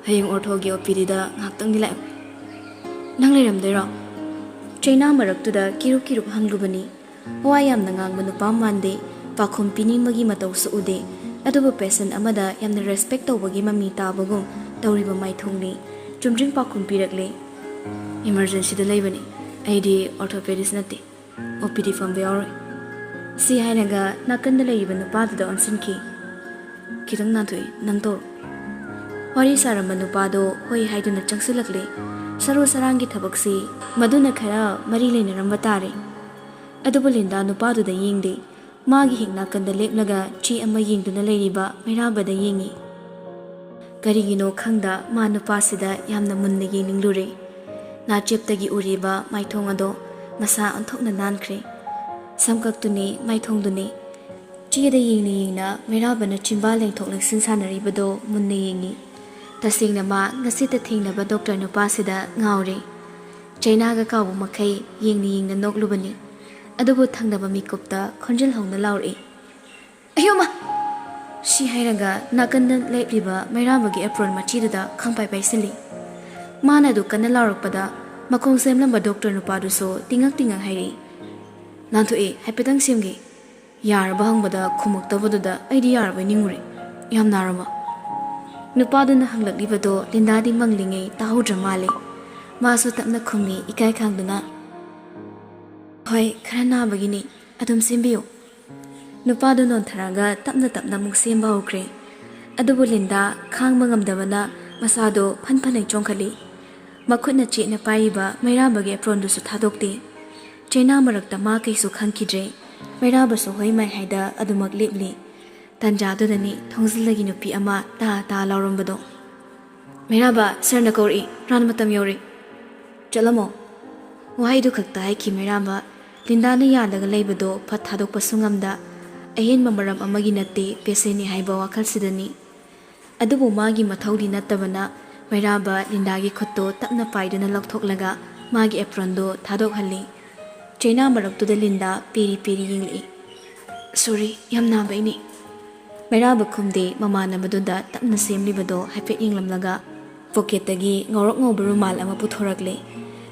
ꯍꯌꯦꯡ orthoꯒꯤ OPDꯗ ꯉꯥꯏꯍꯥꯛꯇꯪꯗꯤ ꯂꯥꯛꯑꯣ꯫ ꯅꯪ ꯂꯩꯔꯝꯗꯣꯏꯔꯣ?" ꯆꯩꯅꯥ ꯃꯔꯛꯇꯨꯗ ꯀꯤꯔꯨꯞ ꯀꯤꯔꯨꯞ ꯍꯪꯂꯨꯕꯅꯤ꯫ ꯋꯥ ꯌꯥꯝꯅ ꯉꯥꯡꯕ ꯅꯨꯄꯥ ꯃꯥꯟꯗꯦ, ꯄꯥꯈꯨꯝ ꯄꯤꯅꯤꯡꯕꯒꯤ ꯃꯇꯧꯁꯨ ꯎꯗꯦ꯫ ꯑꯗꯨꯕꯨ patient ꯑꯃꯗ ꯌꯥꯝꯅ respect ꯇꯧꯕꯒꯤ ꯃꯃꯤ ꯇꯥꯕꯒꯨꯝ ꯇꯧꯔꯤꯕ ꯃꯥꯏꯊꯣꯡꯅꯤ꯫ ꯆꯨꯝꯗ꯭ꯔꯤꯡ ꯄꯥꯈꯨꯝ ꯄꯤꯔꯛꯂꯦ, "Emergencyꯗ ꯂꯩꯕꯅꯤ꯫ ꯑꯩꯗꯤ orthopedist ꯅꯠꯇꯦ꯫ OPD ꯐꯝꯕ ꯌꯥꯎꯔꯣꯏ꯫" ꯁꯤ ꯍꯥꯏꯔꯒ ꯅꯥꯀꯟꯗ ꯂꯩꯔꯤꯕ ꯅꯨꯄꯥꯗꯨꯗ ꯑꯣꯟꯁꯤꯟꯈꯤ꯫ "ꯈꯤꯇꯪ ꯅꯥꯟꯊꯣꯛꯏ, ꯅꯪ ꯇꯧꯔꯣ꯫" ꯋꯥꯔꯤ ꯁꯥꯔꯝꯕ ꯅꯨꯄꯥꯗꯣ ꯍꯣꯏ ꯍꯥꯏꯗꯨꯅ ꯆꯪꯁꯤꯜꯂꯛꯂꯦ꯫ ꯁꯔꯨ ꯁꯔꯥꯡꯒꯤ ꯊꯕꯛꯁꯤ ꯃꯗꯨꯅ ꯈꯔ ꯃꯔꯤ ꯂꯩꯅꯔꯝꯕ ꯇꯥꯔꯦ꯫ ꯑꯗꯨꯕꯨ ꯂꯤꯟꯗꯥ ꯅꯨꯄꯥꯗꯨꯗ ꯌꯦꯡꯗꯦ꯫ ꯃꯥꯒꯤ ꯍꯦꯛ ꯅꯥꯀꯟꯗ ꯂꯦꯞꯂꯒ ꯆꯦ ꯑꯃ ꯌꯦꯡꯗꯨꯅ ꯂꯩꯔꯤꯕ ꯃꯩꯔꯥꯕꯗ ꯌꯦꯡꯉꯤ꯫ ꯀꯔꯤꯒꯤꯅꯣ ꯈꯪꯗ ꯃꯥ ꯅꯨꯄꯥꯁꯤꯗ ꯌꯥꯝꯅ ꯃꯨꯟꯅ ꯌꯦꯡꯅꯤꯡꯂꯨꯔꯦ꯫ ꯅꯥꯆꯦꯞꯇꯒꯤ ꯎꯔꯤꯕ ꯃꯥꯏꯊꯣꯡ ꯑꯗꯣ ꯃꯁꯥ ꯑꯣꯟꯊꯣꯛꯅ ꯅꯥꯟꯈ꯭ꯔꯦ꯫ ꯁꯝꯀꯛꯇꯨꯅꯤ, ꯃꯥꯏꯊꯣꯡꯗꯨꯅꯤ꯫ ꯆꯦꯗ ꯌꯦꯡꯅ ꯌꯦꯡꯅ ꯃꯩꯔꯥꯕꯅ ꯆꯤꯝꯕꯥꯜ ꯂꯦꯡꯊꯣꯛ ꯂꯦꯡꯁꯤꯟ ꯁꯥꯟꯅꯔꯤꯕꯗꯣ ꯃꯨꯟꯅ ꯌꯦꯡꯉꯤ꯫ ꯇꯁꯦꯡꯅ ꯃꯥ ꯉꯁꯤꯇ ꯊꯦꯡꯅꯕ ꯗꯣꯛꯇꯔ ꯅꯨꯄꯥꯁꯤꯗ ꯉꯥꯎꯔꯦ꯫ ꯆꯩꯅꯥꯒ ꯀꯥꯎꯕ ꯃꯈꯩ ꯌꯦꯡꯅ ꯌꯦꯡꯅ ꯅꯣꯛꯂꯨꯕꯅꯤ꯫ ꯑꯗꯨꯕꯨ ꯊꯪꯅꯕ ꯃꯤꯀꯨꯞꯇ ꯈꯣꯟꯖꯦꯜ ꯍꯧꯅ ꯂꯥꯎꯔꯛꯏ, "ꯑꯌꯣꯃ!" ꯁꯤ ꯍꯥꯏꯔꯒ ꯅꯥꯀꯟꯗ ꯂꯦꯞꯂꯤꯕ ꯃꯩꯔꯥꯕꯒꯤ apron ꯃꯆꯤꯗꯨꯗ ꯈꯪꯄꯥꯏ ꯄꯥꯏꯁꯤꯜꯂꯤ꯫ ꯃꯥꯅ ꯑꯗꯨ ꯀꯟꯅ ꯂꯥꯎꯔꯛꯄꯗ ꯃꯈꯣꯡ ꯁꯦꯝꯂꯝꯕ ꯗꯣꯛꯇꯔ ꯅꯨꯄꯥꯗꯨꯁꯨ ꯇꯤꯡꯉꯛ ꯇꯤꯡꯉꯛ ꯍꯥꯏꯔꯛꯏ, "ꯅꯥꯟꯊꯣꯛꯑꯦ, ꯍꯥꯏꯐꯦꯠꯇꯪ ꯁꯦꯝꯒꯦ꯫" ꯌꯥꯔꯕ ꯍꯪꯕꯗ ꯈꯨꯝꯃꯛꯇꯕꯗꯨꯗ ꯑꯩꯗꯤ ꯌꯥꯔꯕꯣꯏ ꯅꯤꯡꯉꯨꯔꯦ꯫ "ꯌꯥꯝ ꯅꯥꯔꯕꯣ?" ꯅꯨꯄꯥꯗꯨꯅ ꯍꯪꯂꯛꯂꯤꯕꯗꯣ ꯂꯤꯟꯗꯥꯗꯤ ꯃꯪꯂꯤꯉꯩ ꯇꯥꯍꯧꯗ꯭ꯔ ꯃꯥꯜꯂꯦ꯫ ꯃꯥꯁꯨ ꯇꯞꯅ ꯈꯨꯝꯃꯤ, ꯏꯀꯥꯏ ꯈꯥꯡꯗꯨꯅ, "ꯍꯣꯏ, ꯈꯔ ꯅꯥꯕꯒꯤꯅꯤ, ꯑꯗꯨꯝ ꯁꯦꯝꯕꯤꯌꯨ꯫" ꯅꯨꯄꯥꯗꯨ ꯅꯣꯟꯊꯔꯒ ꯇꯞꯅ ꯇꯞꯅ ꯑꯃꯨꯛ ꯁꯦꯝꯕ ꯍꯧꯈ꯭ꯔꯦ꯫ ꯑꯗꯨꯕꯨ ꯂꯤꯟꯗꯥ ꯈꯥꯡꯕ ꯉꯝꯗꯕꯅ ꯃꯁꯥꯗꯣ ꯐꯟ ꯐꯟ ꯆꯣꯡꯈꯠꯂꯤ꯫ ꯃꯈꯨꯠꯅ ꯆꯦꯠꯅ ꯄꯥꯏꯔꯤꯕ ꯃꯩꯔꯥꯕꯒꯤ apronꯗꯨꯁꯨ ꯊꯥꯗꯣꯛꯇꯦ꯫ ꯆꯩꯅꯥ ꯃꯔꯛꯇ ꯃꯥ ꯀꯩꯁꯨ ꯈꯪꯈꯤꯗ꯭ꯔꯦ꯫ ꯃꯩꯔꯥꯕꯁꯨ ꯍꯣꯏ ꯃꯥꯏ ꯍꯥꯏꯗ ꯑꯗꯨꯃꯛ ꯂꯦꯞꯂꯤ꯫ ꯇꯟꯖꯥꯗꯨꯗꯅꯤ ꯊꯣꯡꯖꯤꯜꯗꯒꯤ ꯅꯨꯄꯤ ꯑꯃ ꯇꯥ ꯇꯥ ꯂꯥꯎꯔꯝꯕꯗꯣ꯫ "ꯃꯩꯔꯥꯕ, sirꯅ ꯀꯧꯔꯛꯏ, run ꯃꯇꯝ ꯌꯧꯔꯦ꯫ ꯆꯠꯂꯝꯃꯣ꯫" ꯋꯥꯍꯩꯗꯨ ꯈꯛꯇ ꯍꯥꯏꯈꯤ ꯃꯩꯔꯥꯕ꯫ ꯂꯤꯟꯗꯥꯅ ꯌꯥꯜꯂꯒ ꯂꯩꯕꯗꯣ ꯐꯠ ꯊꯥꯗꯣꯛꯄꯁꯨ ꯉꯝꯗ, ꯑꯍꯦꯟꯕ ꯃꯔꯝ ꯑꯃꯒꯤ ꯅꯠꯇꯦ, patientꯅꯤ ꯍꯥꯏꯕ ꯋꯥꯈꯜꯁꯤꯗꯅꯤ꯫ ꯑꯗꯨꯕꯨ ꯃꯥꯒꯤ ꯃꯊꯧꯗꯤ ꯅꯠꯇꯕꯅ ꯃꯩꯔꯥꯕ ꯂꯤꯟꯗꯥꯒꯤ ꯈꯨꯠꯇꯨ ꯇꯞꯅ ꯄꯥꯏꯗꯨꯅ ꯂꯧꯊꯣꯛꯂꯒ ꯃꯥꯒꯤ ꯑꯦꯄ꯭ꯔꯣꯟꯗꯨ ꯊꯥꯗꯣꯛꯍꯜꯂꯤ꯫ ꯆꯩꯅꯥ ꯃꯔꯛꯇꯨꯗ ꯂꯤꯟꯗꯥ ꯄꯦꯔꯤ ꯄꯦꯔꯤ ꯌꯦꯡꯂꯛꯏ꯫ "ꯁꯣꯔꯤ, ꯌꯥꯝ ꯅꯥꯕꯩꯅꯤ꯫" ꯃꯩꯔꯥꯕ ꯈꯨꯝꯗꯦ꯫ ꯃꯃꯥꯟꯅꯕꯗꯨꯗ ꯇꯞꯅ ꯁꯦꯝꯂꯤꯕꯗꯣ ꯍꯥꯏꯐꯦꯠ ꯌꯦꯡꯂꯝꯂꯒ ꯄꯣꯀꯦꯠꯇꯒꯤ ꯉꯧꯔꯣꯛ ꯉꯧꯕ ꯔꯨꯃꯥꯜ ꯑꯃ ꯄꯨꯊꯣꯔꯛꯂꯦ꯫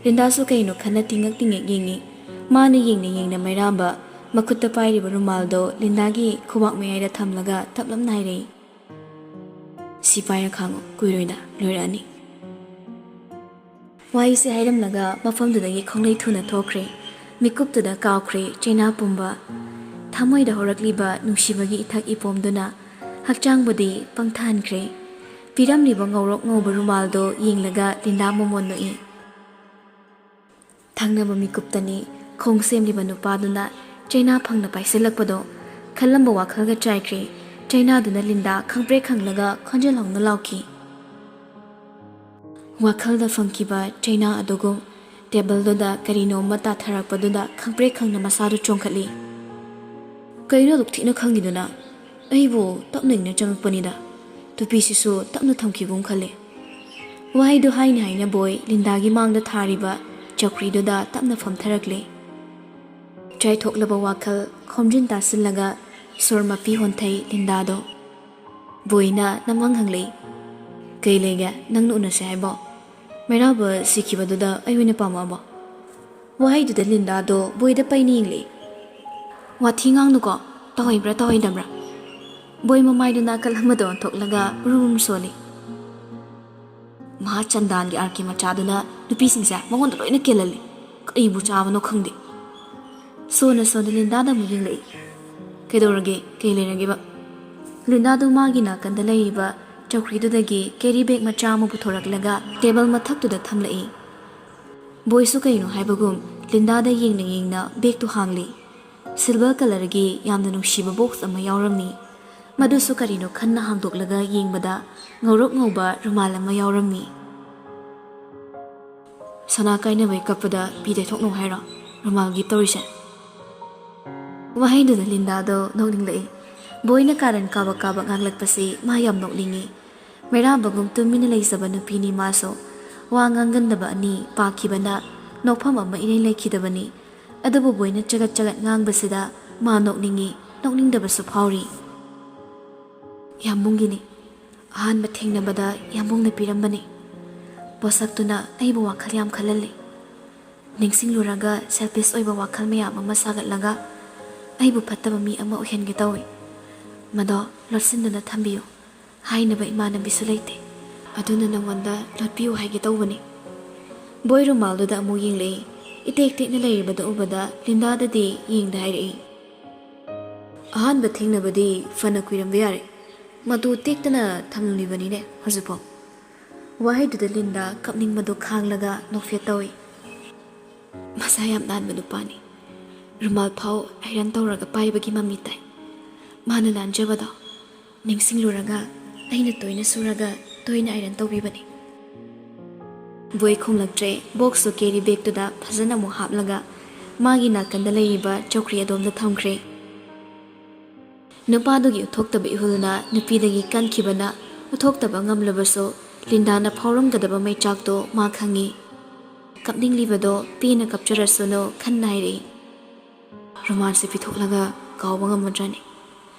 ꯂꯤꯟꯗꯥꯁꯨ ꯀꯩꯅꯣ ꯈꯟꯅ ꯇꯤꯡꯉꯛ ꯇꯤꯡꯉꯛ ꯌꯦꯡꯉꯤ꯫ ꯃꯥꯅ ꯌꯦꯡꯅ ꯌꯦꯡꯅ ꯃꯩꯔꯥꯕ ꯃꯈꯨꯠꯇ ꯄꯥꯏꯔꯤꯕ ꯔꯨꯃꯥꯜꯗꯣ ꯂꯤꯟꯗꯥꯒꯤ ꯈꯨꯕꯥꯛ ꯃꯌꯥꯏꯗ ꯊꯝꯂꯒ ꯇꯞꯂꯞꯅ ꯍꯥꯏꯔꯛꯏ, "ꯁꯤ ꯄꯥꯏꯔ ꯈꯥꯡꯉꯣ, ꯀꯨꯏꯔꯣꯏꯗ, ꯂꯣꯏꯔꯛꯑꯅꯤ꯫" ꯋꯥꯍꯩꯁꯦ ꯍꯥꯏꯔꯝꯂꯒ ꯃꯐꯝꯗꯨꯗꯒꯤ ꯈꯣꯡꯂꯩ ꯊꯨꯅ ꯊꯣꯛꯈ꯭ꯔꯦ꯫ ꯃꯤꯀꯨꯞꯇꯨꯗ ꯀꯥꯎꯈ꯭ꯔꯦ ꯆꯩꯅꯥ ꯄꯨꯝꯕ꯫ ꯊꯃꯣꯏꯗ ꯍꯧꯔꯛꯂꯤꯕ ꯅꯨꯡꯁꯤꯕꯒꯤ ꯏꯊꯛ ꯏꯄꯣꯝꯗꯨꯅ ꯍꯛꯆꯥꯡꯕꯨꯗꯤ ꯄꯪꯊꯍꯟꯈ꯭ꯔꯦ꯫ ꯄꯤꯔꯝꯂꯤꯕ ꯉꯧꯔꯣꯛ ꯉꯧꯕ ꯔꯨꯃꯥꯜꯗꯣ ꯌꯦꯡꯂꯒ ꯂꯤꯟꯗꯥ ꯃꯃꯣꯟ ꯅꯣꯛꯏ꯫ ꯊꯪꯅꯕ ꯃꯤꯀꯨꯞꯇꯅꯤ ꯈꯣꯡ ꯁꯦꯝꯂꯤꯕ ꯅꯨꯄꯥꯗꯨꯅ ꯆꯩꯅꯥ ꯐꯪꯅ ꯄꯥꯏꯁꯤꯜꯂꯛꯄꯗꯣ꯫ ꯈꯜꯂꯝꯕ ꯋꯥꯈꯜꯒ ꯆꯥꯏꯈ꯭ꯔꯦ꯫ ꯆꯩꯅꯥꯗꯨꯅ ꯂꯤꯟꯗꯥ ꯈꯪꯄ꯭ꯔꯦꯛ ꯈꯪꯂꯒ ꯈꯣꯟꯖꯦꯜ ꯍꯧꯅ ꯂꯥꯎꯈꯤ꯫ ꯋꯥꯈꯜꯗ ꯐꯪꯈꯤꯕ ꯆꯩꯅꯥ ꯑꯗꯨꯒꯨꯝ ꯇꯦꯕꯜꯗꯨꯗ ꯀꯔꯤꯅꯣꯝꯃ ꯇꯥꯊꯔꯛꯄꯗꯨꯗ ꯈꯪꯄ꯭ꯔꯦꯛ ꯈꯪꯅ ꯃꯁꯥꯗꯨ ꯆꯣꯡꯈꯠꯂꯤ꯫ "ꯀꯩꯅꯣ ꯑꯗꯨꯛ ꯊꯤꯅ ꯈꯪꯉꯤꯗꯨꯅ? ꯑꯩꯕꯨ ꯇꯞꯅ ꯏꯪꯅ ꯆꯪꯉꯛꯄꯅꯤꯗ꯫ ꯇꯨꯄꯤꯁꯤꯁꯨ ꯇꯞꯅ ꯊꯝꯈꯤꯒꯨꯝ ꯈꯜꯂꯤ꯫" ꯋꯥꯍꯩꯗꯨ ꯍꯥꯏꯅ ꯍꯥꯏꯅ ꯕꯣꯏ ꯂꯤꯟꯗꯥꯒꯤ ꯃꯥꯡꯗ ꯊꯥꯔꯤꯕ ꯆꯧꯀ꯭ꯔꯤꯗꯨꯗ ꯇꯞꯅ ꯐꯝꯊꯔꯛꯂꯦ꯫ ꯆꯥꯏꯊꯣꯛꯂꯕ ꯋꯥꯈꯜ ꯈꯣꯝꯖꯤꯟ ꯇꯥꯁꯤꯜꯂꯒ ꯁꯣꯔ ꯃꯄꯤ ꯍꯣꯟꯊꯩ ꯂꯤꯟꯗꯥꯗꯣ꯫ ꯕꯣꯏꯅ ꯅꯝꯋꯥꯡ ꯍꯪꯂꯛꯏ, "ꯀꯩ ꯂꯩꯒꯦ? ꯅꯪꯅ ꯎꯅꯁꯦ ꯍꯥꯏꯕꯣ? ꯃꯩꯔꯥꯕ ꯁꯤꯈꯤꯕꯗꯨꯗ ꯑꯩ ꯑꯣꯏꯅ ꯄꯥꯝꯃꯛꯑꯕꯣ?" ꯋꯥꯍꯩꯗꯨꯗ ꯂꯤꯟꯗꯥꯗꯣ ꯕꯣꯏꯗ ꯄꯩꯅ ꯌꯦꯡꯂꯛꯏ꯫ "ꯋꯥꯊꯤ ꯉꯥꯡꯅꯨꯀꯣ, ꯇꯧꯍꯩꯕ꯭ꯔꯥ ꯇꯧꯍꯩꯗꯕ꯭ꯔꯥ?" ꯕꯣꯏ ꯃꯃꯥꯏꯗꯨ ꯅꯥꯀꯜ ꯑꯃꯗ ꯑꯣꯟꯊꯣꯛꯂꯒ ꯎꯔꯨꯝ ꯎꯔꯨꯝ ꯁꯣꯜꯂꯤ꯫ "ꯃꯍꯥ ꯆꯟꯗꯥꯟꯒꯤ ꯑꯥꯔꯀꯤ ꯃꯆꯥꯗꯨꯅ ꯅꯨꯄꯤꯁꯤꯡꯁꯦ ꯃꯉꯣꯟꯗ ꯂꯣꯏꯅ ꯀꯦꯜꯍꯜꯂꯤ꯫ ꯀꯔꯤꯕꯨ ꯆꯥꯕꯅꯣ ꯈꯪꯗꯦ꯫" ꯁꯣꯟꯅ ꯁꯣꯟꯅ ꯂꯤꯟꯗꯥꯗ ꯑꯃꯨꯛ ꯌꯦꯡꯂꯛꯏ꯫ "ꯀꯩꯗꯧꯔꯒꯦ? ꯀꯩ ꯂꯩꯔꯒꯦꯕ?" ꯂꯤꯟꯗꯥꯗꯨ ꯃꯥꯒꯤ ꯅꯥꯀꯟꯗ ꯂꯩꯔꯤꯕ ꯆꯧꯀ꯭ꯔꯤꯗꯨꯗꯒꯤ ꯀꯦꯔꯤ ꯕꯦꯒ ꯃꯆꯥ ꯑꯃ ꯄꯨꯊꯣꯔꯛꯂꯒ ꯇꯦꯕꯜ ꯃꯊꯛꯇꯨꯗ ꯊꯝꯂꯛꯏ꯫ ꯕꯣꯏꯁꯨ ꯀꯩꯅꯣ ꯍꯥꯏꯕꯒꯨꯝ ꯂꯤꯟꯗꯥꯗ ꯌꯦꯡꯅ ꯌꯦꯡꯅ ꯕꯦꯒꯇꯨ ꯍꯥꯡꯂꯤ꯫ ꯁꯤꯜꯚꯔ ꯀꯂꯔꯒꯤ ꯌꯥꯝꯅ ꯅꯨꯡꯁꯤꯕ ꯕꯣꯛꯁ ꯑꯃ ꯌꯥꯎꯔꯝꯃꯤ꯫ ꯃꯗꯨꯁꯨ ꯀꯔꯤꯅꯣ ꯈꯟꯅ ꯍꯥꯡꯗꯣꯛꯂꯒ ꯌꯦꯡꯕꯗ ꯉꯧꯔꯣꯛ ꯉꯧꯕ ꯔꯨꯃꯥꯜ ꯑꯃ ꯌꯥꯎꯔꯝꯃꯤ꯫ "ꯁꯅꯥ ꯀꯥꯏꯅꯕꯩ ꯀꯞꯄꯗ ꯄꯤ ꯇꯩꯊꯣꯛꯅꯧ ꯍꯥꯏꯔꯣ ꯔꯨꯃꯥꯜ ꯒꯤꯐ ꯇꯧꯔꯤꯁꯦ?" ꯋꯥꯍꯩꯗꯨꯗ ꯂꯤꯟꯗꯥꯗꯣ ꯅꯣꯛꯅꯤꯡꯂꯛꯏ꯫ ꯕꯣꯏꯅ ꯀꯥꯔꯟ ꯀꯥꯕꯛ ꯀꯥꯕꯛ ꯉꯥꯡꯂꯛꯄꯁꯤ ꯃꯥ ꯌꯥꯝ ꯅꯣꯛꯅꯤꯡꯉꯤ꯫ ꯃꯩꯔꯥꯕꯒꯨꯝ ꯇꯨꯃꯤꯟꯅ ꯂꯩꯖꯕ ꯅꯨꯄꯤꯅꯤ ꯃꯥꯁꯨ꯫ ꯋꯥ ꯉꯥꯡꯒꯟꯗꯕ ꯑꯅꯤ ꯄꯥꯛꯈꯤꯕꯅ ꯅꯣꯛꯐꯝ ꯑꯃ ꯏꯔꯩ ꯂꯩꯈꯤꯗꯕꯅꯤ꯫ ꯑꯗꯨꯕꯨ ꯕꯣꯏꯅ ꯆꯒꯠ ꯆꯒꯠ ꯉꯥꯡꯕꯁꯤꯗ ꯃꯥ ꯅꯣꯛꯅꯤꯡꯉꯤ, ꯅꯣꯛꯅꯤꯡꯗꯕꯁꯨ ꯐꯥꯎꯔꯤ꯫ ꯌꯥꯝꯕꯨꯡꯒꯤꯅꯤ꯫ ꯑꯍꯥꯟꯕ ꯊꯦꯡꯅꯕꯗ ꯌꯥꯝꯕꯨꯡꯅ ꯄꯤꯔꯝꯕꯅꯤ꯫ ꯄꯣꯠꯁꯛꯇꯨꯅ ꯑꯩꯕꯨ ꯋꯥꯈꯜ ꯌꯥꯝ ꯈꯜꯍꯜꯂꯤ꯫ ꯅꯤꯡꯁꯤꯡꯂꯨꯔꯒ selfish ꯑꯣꯏꯕ ꯋꯥꯈꯜ ꯃꯌꯥꯝ ꯑꯃ ꯁꯥꯒꯠꯂꯒ ꯑꯩꯕꯨ ꯐꯠꯇꯕ ꯃꯤ ꯑꯃ ꯑꯣꯏꯍꯟꯒꯦ ꯇꯧꯏ꯫ ꯃꯗꯣ ꯂꯣꯠꯁꯤꯟꯗꯨꯅ ꯊꯝꯕꯤꯌꯨ ꯍꯥꯏꯅꯕ ꯏꯃꯥꯟꯅꯕꯤꯁꯨ ꯂꯩꯇꯦ꯫ ꯑꯗꯨꯅ ꯅꯉꯣꯟꯗ ꯂꯣꯠꯄꯤꯌꯨ ꯍꯥꯏꯒꯦ ꯇꯧꯕꯅꯤ꯫ ꯕꯣꯏ ꯔꯨꯃꯥꯜꯗꯨꯗ ꯑꯃꯨꯛ ꯌꯦꯡꯂꯛꯏ꯫ ꯏꯇꯦꯛ ꯇꯦꯛꯅ ꯂꯩꯔꯤꯕꯗꯨ ꯎꯕꯗ ꯂꯤꯟꯗꯥꯗꯗꯤ ꯌꯦꯡꯗ ꯍꯥꯏꯔꯛꯏ꯫ ꯑꯍꯥꯟꯕ ꯊꯦꯡꯅꯕꯗꯤ ꯐꯅ ꯀꯨꯏꯔꯝꯕ ꯌꯥꯔꯦ꯫ ꯃꯗꯨ ꯇꯦꯛꯇꯅ ꯊꯝꯂꯤꯕꯅꯤꯅꯦ ꯍꯧꯖꯤꯛꯐꯥꯎ꯫ ꯋꯥꯍꯩꯗꯨꯗ ꯂꯤꯟꯗꯥ ꯀꯞꯅꯤꯡꯕꯗꯨ ꯈꯥꯡꯂꯒ ꯅꯣꯛꯐꯦꯠ ꯇꯧꯏ꯫ ꯃꯁꯥ ꯌꯥꯝ ꯅꯥꯟꯕ ꯅꯨꯄꯥꯅꯤ꯫ ꯔꯨꯃꯥꯜ ꯐꯥꯎ iron ꯇꯧꯔꯒ ꯄꯥꯏꯕꯒꯤ ꯃꯃꯤ ꯇꯥꯏ꯫ ꯃꯥꯅ ꯅꯥꯟꯖꯕꯗꯣ ꯅꯤꯡꯁꯤꯡꯂꯨꯔꯒ ꯑꯩꯅ ꯇꯣꯏꯅ ꯁꯨꯔꯒ ꯇꯣꯏꯅ iron ꯇꯧꯕꯤꯕꯅꯤ꯫ ꯕꯣꯏ ꯈꯨꯝꯂꯛꯇ꯭ꯔꯦ꯫ Box ꯇꯨ carry bag ꯇꯨꯗ ꯐꯖꯅ ꯑꯃꯨꯛ ꯍꯥꯞꯂꯒ ꯃꯥꯒꯤ ꯅꯥꯀꯟꯗ ꯂꯩꯔꯤꯕ ꯆꯧꯀ꯭ꯔꯤ ꯑꯗꯣꯝꯗ ꯊꯝꯈ꯭ꯔꯦ꯫ ꯅꯨꯄꯥꯗꯨꯒꯤ ꯎꯠꯊꯣꯛꯇꯕ ꯏꯍꯨꯜꯅ ꯅꯨꯄꯤꯗꯒꯤ ꯀꯟꯈꯤꯕꯅ ꯎꯠꯊꯣꯛꯇꯕ ꯉꯝꯂꯕꯁꯨ ꯂꯤꯟꯗꯥꯅ ꯐꯥꯎꯔꯝꯒꯗꯕ ꯃꯩꯆꯥꯛꯇꯣ ꯃꯥ ꯈꯪꯏ꯫ ꯀꯞꯅꯤꯡꯂꯤꯕꯗꯣ ꯄꯦꯟꯅ ꯀꯞꯆꯔꯁꯅꯨ ꯈꯟꯅ ꯍꯥꯏꯔꯛꯏ꯫ ꯔꯨꯃꯥꯜꯁꯦ ꯄꯤꯊꯣꯛꯂꯒ ꯀꯥꯎꯕ ꯉꯝꯃꯗ꯭ꯔꯅꯦ?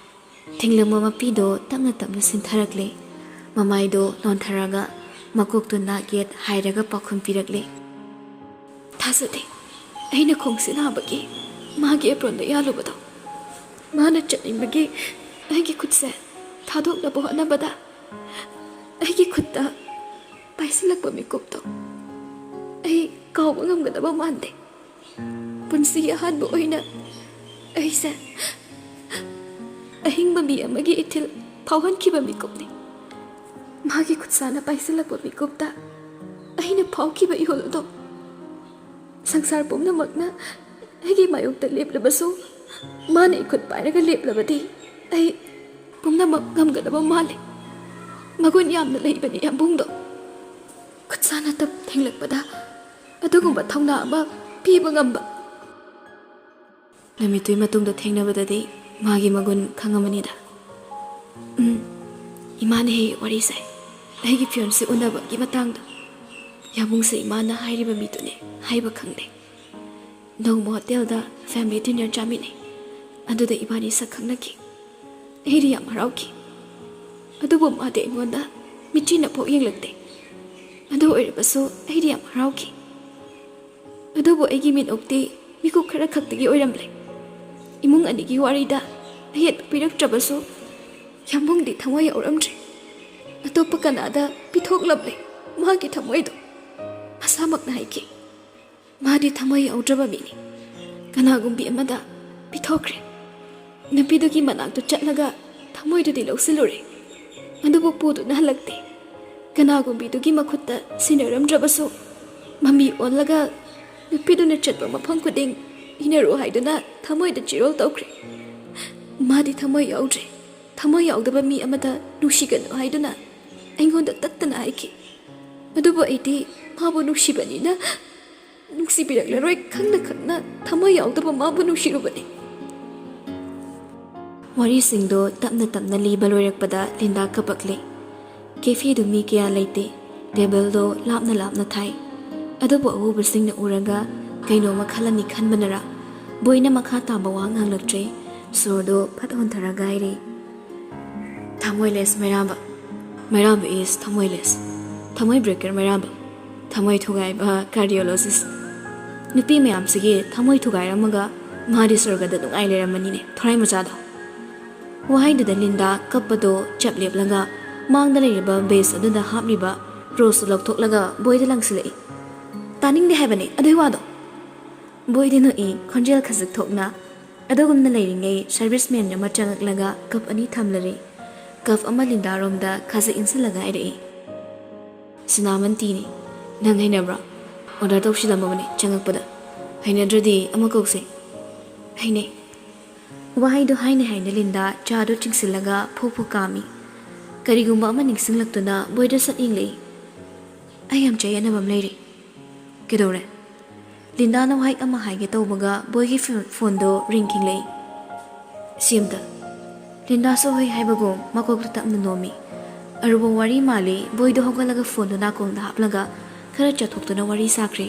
ꯊꯦꯡꯂꯝꯕ ꯃꯄꯤꯗꯣ ꯇꯞꯅ ꯇꯞꯅ ꯁꯤꯟꯊꯔꯛꯂꯦ꯫ ꯃꯃꯥꯏꯗꯣ ꯅꯣꯟꯊꯔꯒ ꯃꯀꯣꯛꯇꯨ ꯅꯥꯛ ꯌꯦꯠ ꯍꯥꯏꯔꯒ ꯄꯥꯎꯈꯨꯝ ꯄꯤꯔꯛꯂꯦ꯫ ꯊꯥꯖꯗꯦ꯫ ꯑꯩꯅ ꯈꯣꯡꯁꯤ ꯅꯥꯕꯒꯤ ꯃꯥꯒꯤ apron ꯗꯣ ꯌꯥꯜꯂꯨꯕꯗꯣ꯫ ꯃꯥꯅ ꯆꯠꯅꯤꯡꯕꯒꯤ ꯑꯩꯒꯤ ꯈꯨꯠꯁꯦ ꯊꯥꯗꯣꯛꯅꯕ ꯍꯣꯠꯅꯕꯗ ꯑꯩꯒꯤ ꯈꯨꯠꯇ ꯄꯥꯏꯁꯤꯜꯂꯛꯄ ꯃꯤꯀꯨꯞꯇꯣ ꯑꯩ ꯀꯥꯎꯕ ꯉꯝꯒꯗꯕ ꯃꯥꯟꯗꯦ꯫ ꯄꯨꯟꯁꯤꯒꯤ ꯑꯍꯥꯟꯕ ꯑꯣꯏꯅ ꯑꯩꯁꯦ ꯑꯍꯤꯡꯕ ꯃꯤ ꯑꯃꯒꯤ ꯏꯊꯤꯜ ꯐꯥꯎꯍꯟꯈꯤꯕ ꯃꯤꯀꯨꯞꯅꯤ꯫ ꯃꯥꯒꯤ ꯈꯨꯠꯁꯥꯅ ꯄꯥꯏꯁꯤꯜꯂꯛꯄ ꯃꯤꯀꯨꯞꯇ ꯑꯩꯅ ꯐꯥꯎꯈꯤꯕ ꯏꯍꯨꯜꯗꯣ ꯁꯪꯁꯥꯔ ꯄꯨꯝꯅꯃꯛꯅ ꯑꯩꯒꯤ ꯃꯥꯌꯣꯛꯇ ꯂꯦꯞꯂꯕꯁꯨ, ꯃꯥꯅ ꯏꯈꯨꯠ ꯄꯥꯏꯔꯒ ꯂꯦꯞꯂꯕꯗꯤ ꯑꯩ ꯄꯨꯝꯅꯃꯛ ꯉꯝꯒꯗꯕ ꯃꯥꯜꯂꯤ꯫ ꯃꯒꯨꯟ ꯌꯥꯝꯅ ꯂꯩꯕꯅꯤ ꯌꯥꯝꯕꯨꯡꯗꯣ꯫ ꯈꯨꯠꯁꯥꯅ ꯇꯞ ꯊꯦꯡꯂꯛꯄꯗ ꯑꯗꯨꯒꯨꯝꯕ ꯊꯧꯅꯥ ꯑꯃ ꯄꯤꯕ ꯉꯝꯕ꯫ ꯅꯨꯃꯤꯠꯇꯨꯒꯤ ꯃꯇꯨꯡꯗ ꯊꯦꯡꯅꯕꯗꯗꯤ ꯃꯥꯒꯤ ꯃꯒꯨꯟ ꯈꯪꯉꯝꯃꯅꯤꯗ꯫ ꯎꯝ, ꯏꯃꯥꯅ ꯍꯦꯛ ꯍꯦꯛ ꯋꯥꯔꯤ ꯁꯥꯏ꯫ ꯑꯩꯒꯤ ꯐꯤꯌꯣꯟꯁꯦ ꯎꯅꯕꯒꯤ ꯃꯇꯥꯡꯗ ꯌꯥꯝꯕꯨꯡꯁꯦ ꯏꯃꯥꯅ ꯍꯥꯏꯔꯤꯕ ꯃꯤꯗꯨꯅꯦ ꯍꯥꯏꯕ ꯈꯪꯂꯦ꯫ ꯅꯣꯡꯃ ꯍꯣꯇꯦꯜꯗ ꯐꯦꯃꯤꯂꯤ ꯗꯤꯅꯔ ꯆꯥꯃꯤꯟꯅꯩ꯫ ꯑꯗꯨꯗ ꯏꯕꯥꯅꯤ ꯁꯛ ꯈꯪꯅꯈꯤ꯫ ꯑꯩꯗꯤ ꯌꯥꯝ ꯍꯔꯥꯎꯈꯤ꯫ ꯑꯗꯨꯕꯨ ꯃꯥꯗꯤ ꯑꯩꯉꯣꯟꯗ ꯃꯤꯠꯆꯤꯅ ꯐꯥꯎ ꯌꯦꯡꯂꯛꯇꯦ꯫ ꯑꯗꯨ ꯑꯣꯏꯔꯕꯁꯨ ꯑꯩꯗꯤ ꯌꯥꯝ ꯍꯔꯥꯎꯈꯤ꯫ ꯑꯗꯨꯕꯨ ꯑꯩꯒꯤ ꯃꯤꯠ ꯎꯛꯇꯤ ꯃꯤꯀꯨꯞ ꯈꯔ ꯈꯛꯇꯒꯤ ꯑꯣꯏꯔꯝꯂꯦ꯫ ꯏꯃꯨꯡ ꯑꯅꯤꯒꯤ ꯋꯥꯔꯤꯗ ꯑꯌꯦꯠꯄ ꯄꯤꯔꯛꯇ꯭ꯔꯕꯁꯨ ꯌꯥꯝꯕꯨꯡꯗꯤ ꯊꯃꯣꯏ ꯌꯥꯎꯔꯝꯗ꯭ꯔꯦ꯫ ꯑꯇꯣꯞꯄ ꯀꯅꯥꯗ ꯄꯤꯊꯣꯛꯂꯝꯂꯦ ꯃꯥꯒꯤ ꯊꯃꯣꯏꯗꯣ꯫ ꯃꯁꯥꯃꯛꯅ ꯍꯥꯏꯈꯤ, "ꯃꯥꯗꯤ ꯊꯃꯣꯏ ꯌꯥꯎꯗ꯭ꯔꯕ ꯃꯤꯅꯤ꯫ ꯀꯅꯥꯒꯨꯝꯕꯤ ꯑꯃꯗ ꯄꯤꯊꯣꯛꯈ꯭ꯔꯦ꯫ ꯅꯨꯄꯤꯗꯨꯒꯤ ꯃꯅꯥꯛꯇ ꯆꯠꯂꯒ ꯊꯃꯣꯏꯗꯨꯗꯤ ꯂꯧꯁꯤꯜꯂꯨꯔꯦ꯫ ꯑꯗꯨꯕꯨ ꯄꯨꯗꯨꯅ ꯍꯜꯂꯛꯇꯦ꯫ ꯀꯅꯥꯒꯨꯝꯕꯤꯗꯨꯒꯤ ꯃꯈꯨꯠꯇ ꯁꯤꯟꯅꯔꯝꯗ꯭ꯔꯕꯁꯨ ꯃꯃꯤ ꯑꯣꯜꯂꯒ ꯅꯨꯄꯤꯗꯨꯅ ꯆꯠꯄ ꯃꯐꯝ ꯈꯨꯗꯤꯡ ꯏꯟꯅꯔꯨ ꯍꯥꯏꯗꯨꯅ ꯊꯃꯣꯏꯗ ꯆꯤꯔꯣꯜ ꯇꯧꯈ꯭ꯔꯦ꯫ ꯃꯥꯗꯤ ꯊꯃꯣꯏ ꯌꯥꯎꯗ꯭ꯔꯦ꯫ ꯊꯃꯣꯏ ꯌꯥꯎꯗꯕ ꯃꯤ ꯑꯃꯗ ꯅꯨꯡꯁꯤꯒꯅꯨ ꯍꯥꯏꯗꯨꯅ ꯑꯩꯉꯣꯟꯗ ꯇꯠꯇꯅ ꯍꯥꯏꯈꯤ꯫ ꯑꯗꯨꯕꯨ ꯑꯩꯗꯤ ꯃꯥꯕꯨ ꯅꯨꯡꯁꯤꯕꯅꯤꯅ ꯅꯨꯡꯁꯤꯕꯤꯔꯛꯂꯔꯣꯏ ꯈꯪꯅ ꯈꯪꯅ ꯊꯃꯣꯏ ꯌꯥꯎꯗꯕ ꯃꯥꯕꯨ ꯅꯨꯡꯁꯤꯔꯨꯕꯅꯤ꯫" ꯋꯥꯔꯤꯁꯤꯡꯗꯣ ꯇꯞꯅ ꯇꯞꯅ ꯂꯤꯕ ꯂꯣꯏꯔꯛꯄꯗ ꯂꯤꯟꯗꯥ ꯀꯞꯄꯛꯂꯦ꯫ ꯀꯦꯐꯦꯗꯨ ꯃꯤ ꯀꯌꯥ ꯂꯩꯇꯦ꯫ ꯇꯦꯕꯜꯗꯣ ꯂꯥꯞꯅ ꯂꯥꯞꯅ ꯊꯥꯏ꯫ ꯑꯗꯨꯕꯨ ꯑꯎꯕꯁꯤꯡꯅ ꯎꯔꯒ ꯀꯩꯅꯣꯝꯃ ꯈꯜꯂꯅꯤ ꯈꯟꯕꯅꯔ ꯕꯣꯏꯅ ꯃꯈꯥ ꯇꯥꯕ ꯋꯥ ꯉꯥꯡꯂꯛꯇ꯭ꯔꯦ꯫ ꯁꯣꯔꯗꯣ ꯐꯠ ꯍꯣꯟꯊꯔꯒ ꯍꯥꯏꯔꯦ, "ꯊꯃꯣꯏꯂꯦꯁ ꯃꯩꯔꯥꯕ꯫ ꯃꯩꯔꯥꯕ is ꯊꯃꯣꯏꯂꯦꯁ꯫ ꯊꯃꯣꯏ ꯕ꯭ꯔꯦꯀꯔ ꯃꯩꯔꯥꯕ꯫ ꯊꯃꯣꯏ ꯊꯨꯒꯥꯏꯕ ꯀꯥꯔꯗꯤꯑꯣꯂꯣꯖꯤꯁ꯫ ꯅꯨꯄꯤ ꯃꯌꯥꯝꯁꯤꯒꯤ ꯊꯃꯣꯏ ꯊꯨꯒꯥꯏꯔꯝꯃꯒ ꯃꯥꯗꯤ ꯁ꯭ꯋꯔꯒꯗ ꯅꯨꯡꯉꯥꯏ ꯂꯩꯔꯝꯃꯅꯤꯅꯦ, ꯊꯣꯔꯥꯏ ꯃꯆꯥꯗꯣ꯫" ꯋꯥꯍꯩꯗꯨꯗ ꯂꯤꯟꯗꯥ ꯀꯞꯄꯗꯣ ꯆꯞ ꯂꯦꯞꯂꯒ ꯃꯥꯡꯗ ꯂꯩꯔꯤꯕ ꯕꯦꯁ ꯑꯗꯨꯗ ꯍꯥꯞꯂꯤꯕ ꯔꯣꯁꯇꯨ ꯂꯧꯊꯣꯛꯂꯒ ꯕꯣꯏꯗ ꯂꯪꯁꯤꯜꯂꯛꯏ꯫ "ꯇꯥꯅꯤꯡꯗꯦ ꯍꯥꯏꯕꯅꯦ ꯑꯗꯨꯏ ꯋꯥꯗꯣ꯫" ꯕꯣꯏꯗꯤ ꯅꯣꯛꯏ, ꯈꯣꯟꯖꯦꯜ ꯈꯖꯤꯛ ꯊꯣꯛꯅ꯫ ꯑꯗꯨꯒꯨꯝꯅ ꯂꯩꯔꯤꯉꯩ ꯁꯔꯚꯤꯁꯃꯦꯟ ꯑꯃ ꯆꯪꯉꯛꯂꯒ ꯀꯞ ꯑꯅꯤ ꯊꯝꯂꯔꯦ꯫ ꯀꯞ ꯑꯃ ꯂꯤꯟꯗꯥꯔꯣꯝꯗ ꯈꯖꯤꯛ ꯏꯟꯁꯤꯜꯂꯒ ꯍꯥꯏꯔꯛꯏ, "ꯁꯤꯅꯥꯃꯟ ꯇꯤꯅꯤ꯫ ꯅꯪ ꯍꯩꯅꯕ꯭ꯔꯣ? ꯑꯣꯔꯗꯔ ꯇꯧꯁꯤꯜꯂꯝꯃꯕꯅꯦ ꯆꯪꯉꯛꯄꯗ꯫ ꯍꯩꯅꯗ꯭ꯔꯗꯤ ꯑꯃ ꯀꯧꯁꯦ꯫" "ꯍꯩꯅꯩ꯫" ꯋꯥꯍꯩꯗꯨ ꯍꯥꯏꯅ ꯍꯥꯏꯅ ꯂꯤꯟꯗꯥ ꯆꯥꯗꯨ ꯆꯤꯡꯁꯤꯜꯂꯒ ꯐꯨ ꯐꯨ ꯀꯥꯝꯃꯤ꯫ ꯀꯔꯤꯒꯨꯝꯕ ꯑꯃ ꯅꯤꯡꯁꯤꯡꯂꯛꯇꯨꯅ ꯕꯣꯏꯗ ꯁꯠ ꯌꯦꯡꯂꯛꯏ꯫ "ꯑꯩ ꯌꯥꯝ ꯆꯌꯦꯠꯅꯕ ꯑꯃ ꯂꯩꯔꯦ꯫" "ꯀꯩꯗꯧꯔꯦ?" ꯂꯤꯟꯗꯥꯅ ꯋꯥꯍꯩ ꯑꯃ ꯍꯥꯏꯒꯦ ꯇꯧꯕꯒ ꯕꯣꯏꯒꯤ ꯐꯣ-, ꯐꯣꯟꯗꯣ ꯔꯤꯡ ꯈꯤꯡꯂꯛꯏ꯫ "ꯁꯤ ꯑꯝꯇ꯫" ꯂꯤꯟꯗꯥꯁꯨ ꯍꯣꯏ ꯍꯥꯏꯕꯒꯨꯝ ꯃꯀꯣꯛꯇ ꯇꯞꯅ ꯅꯣꯝꯃꯤ꯫ ꯑꯔꯨꯕ ꯋꯥꯔꯤ ꯃꯥꯜꯂꯤ꯫ ꯕꯣꯏꯗꯣ ꯍꯧꯒꯠꯂꯒ ꯐꯣꯟꯗꯣ ꯅꯥꯀꯣꯡꯗ ꯍꯥꯞꯂꯒ ꯈꯔ ꯆꯠꯊꯣꯛꯇꯨꯅ ꯋꯥꯔꯤ ꯁꯥꯈ꯭ꯔꯦ꯫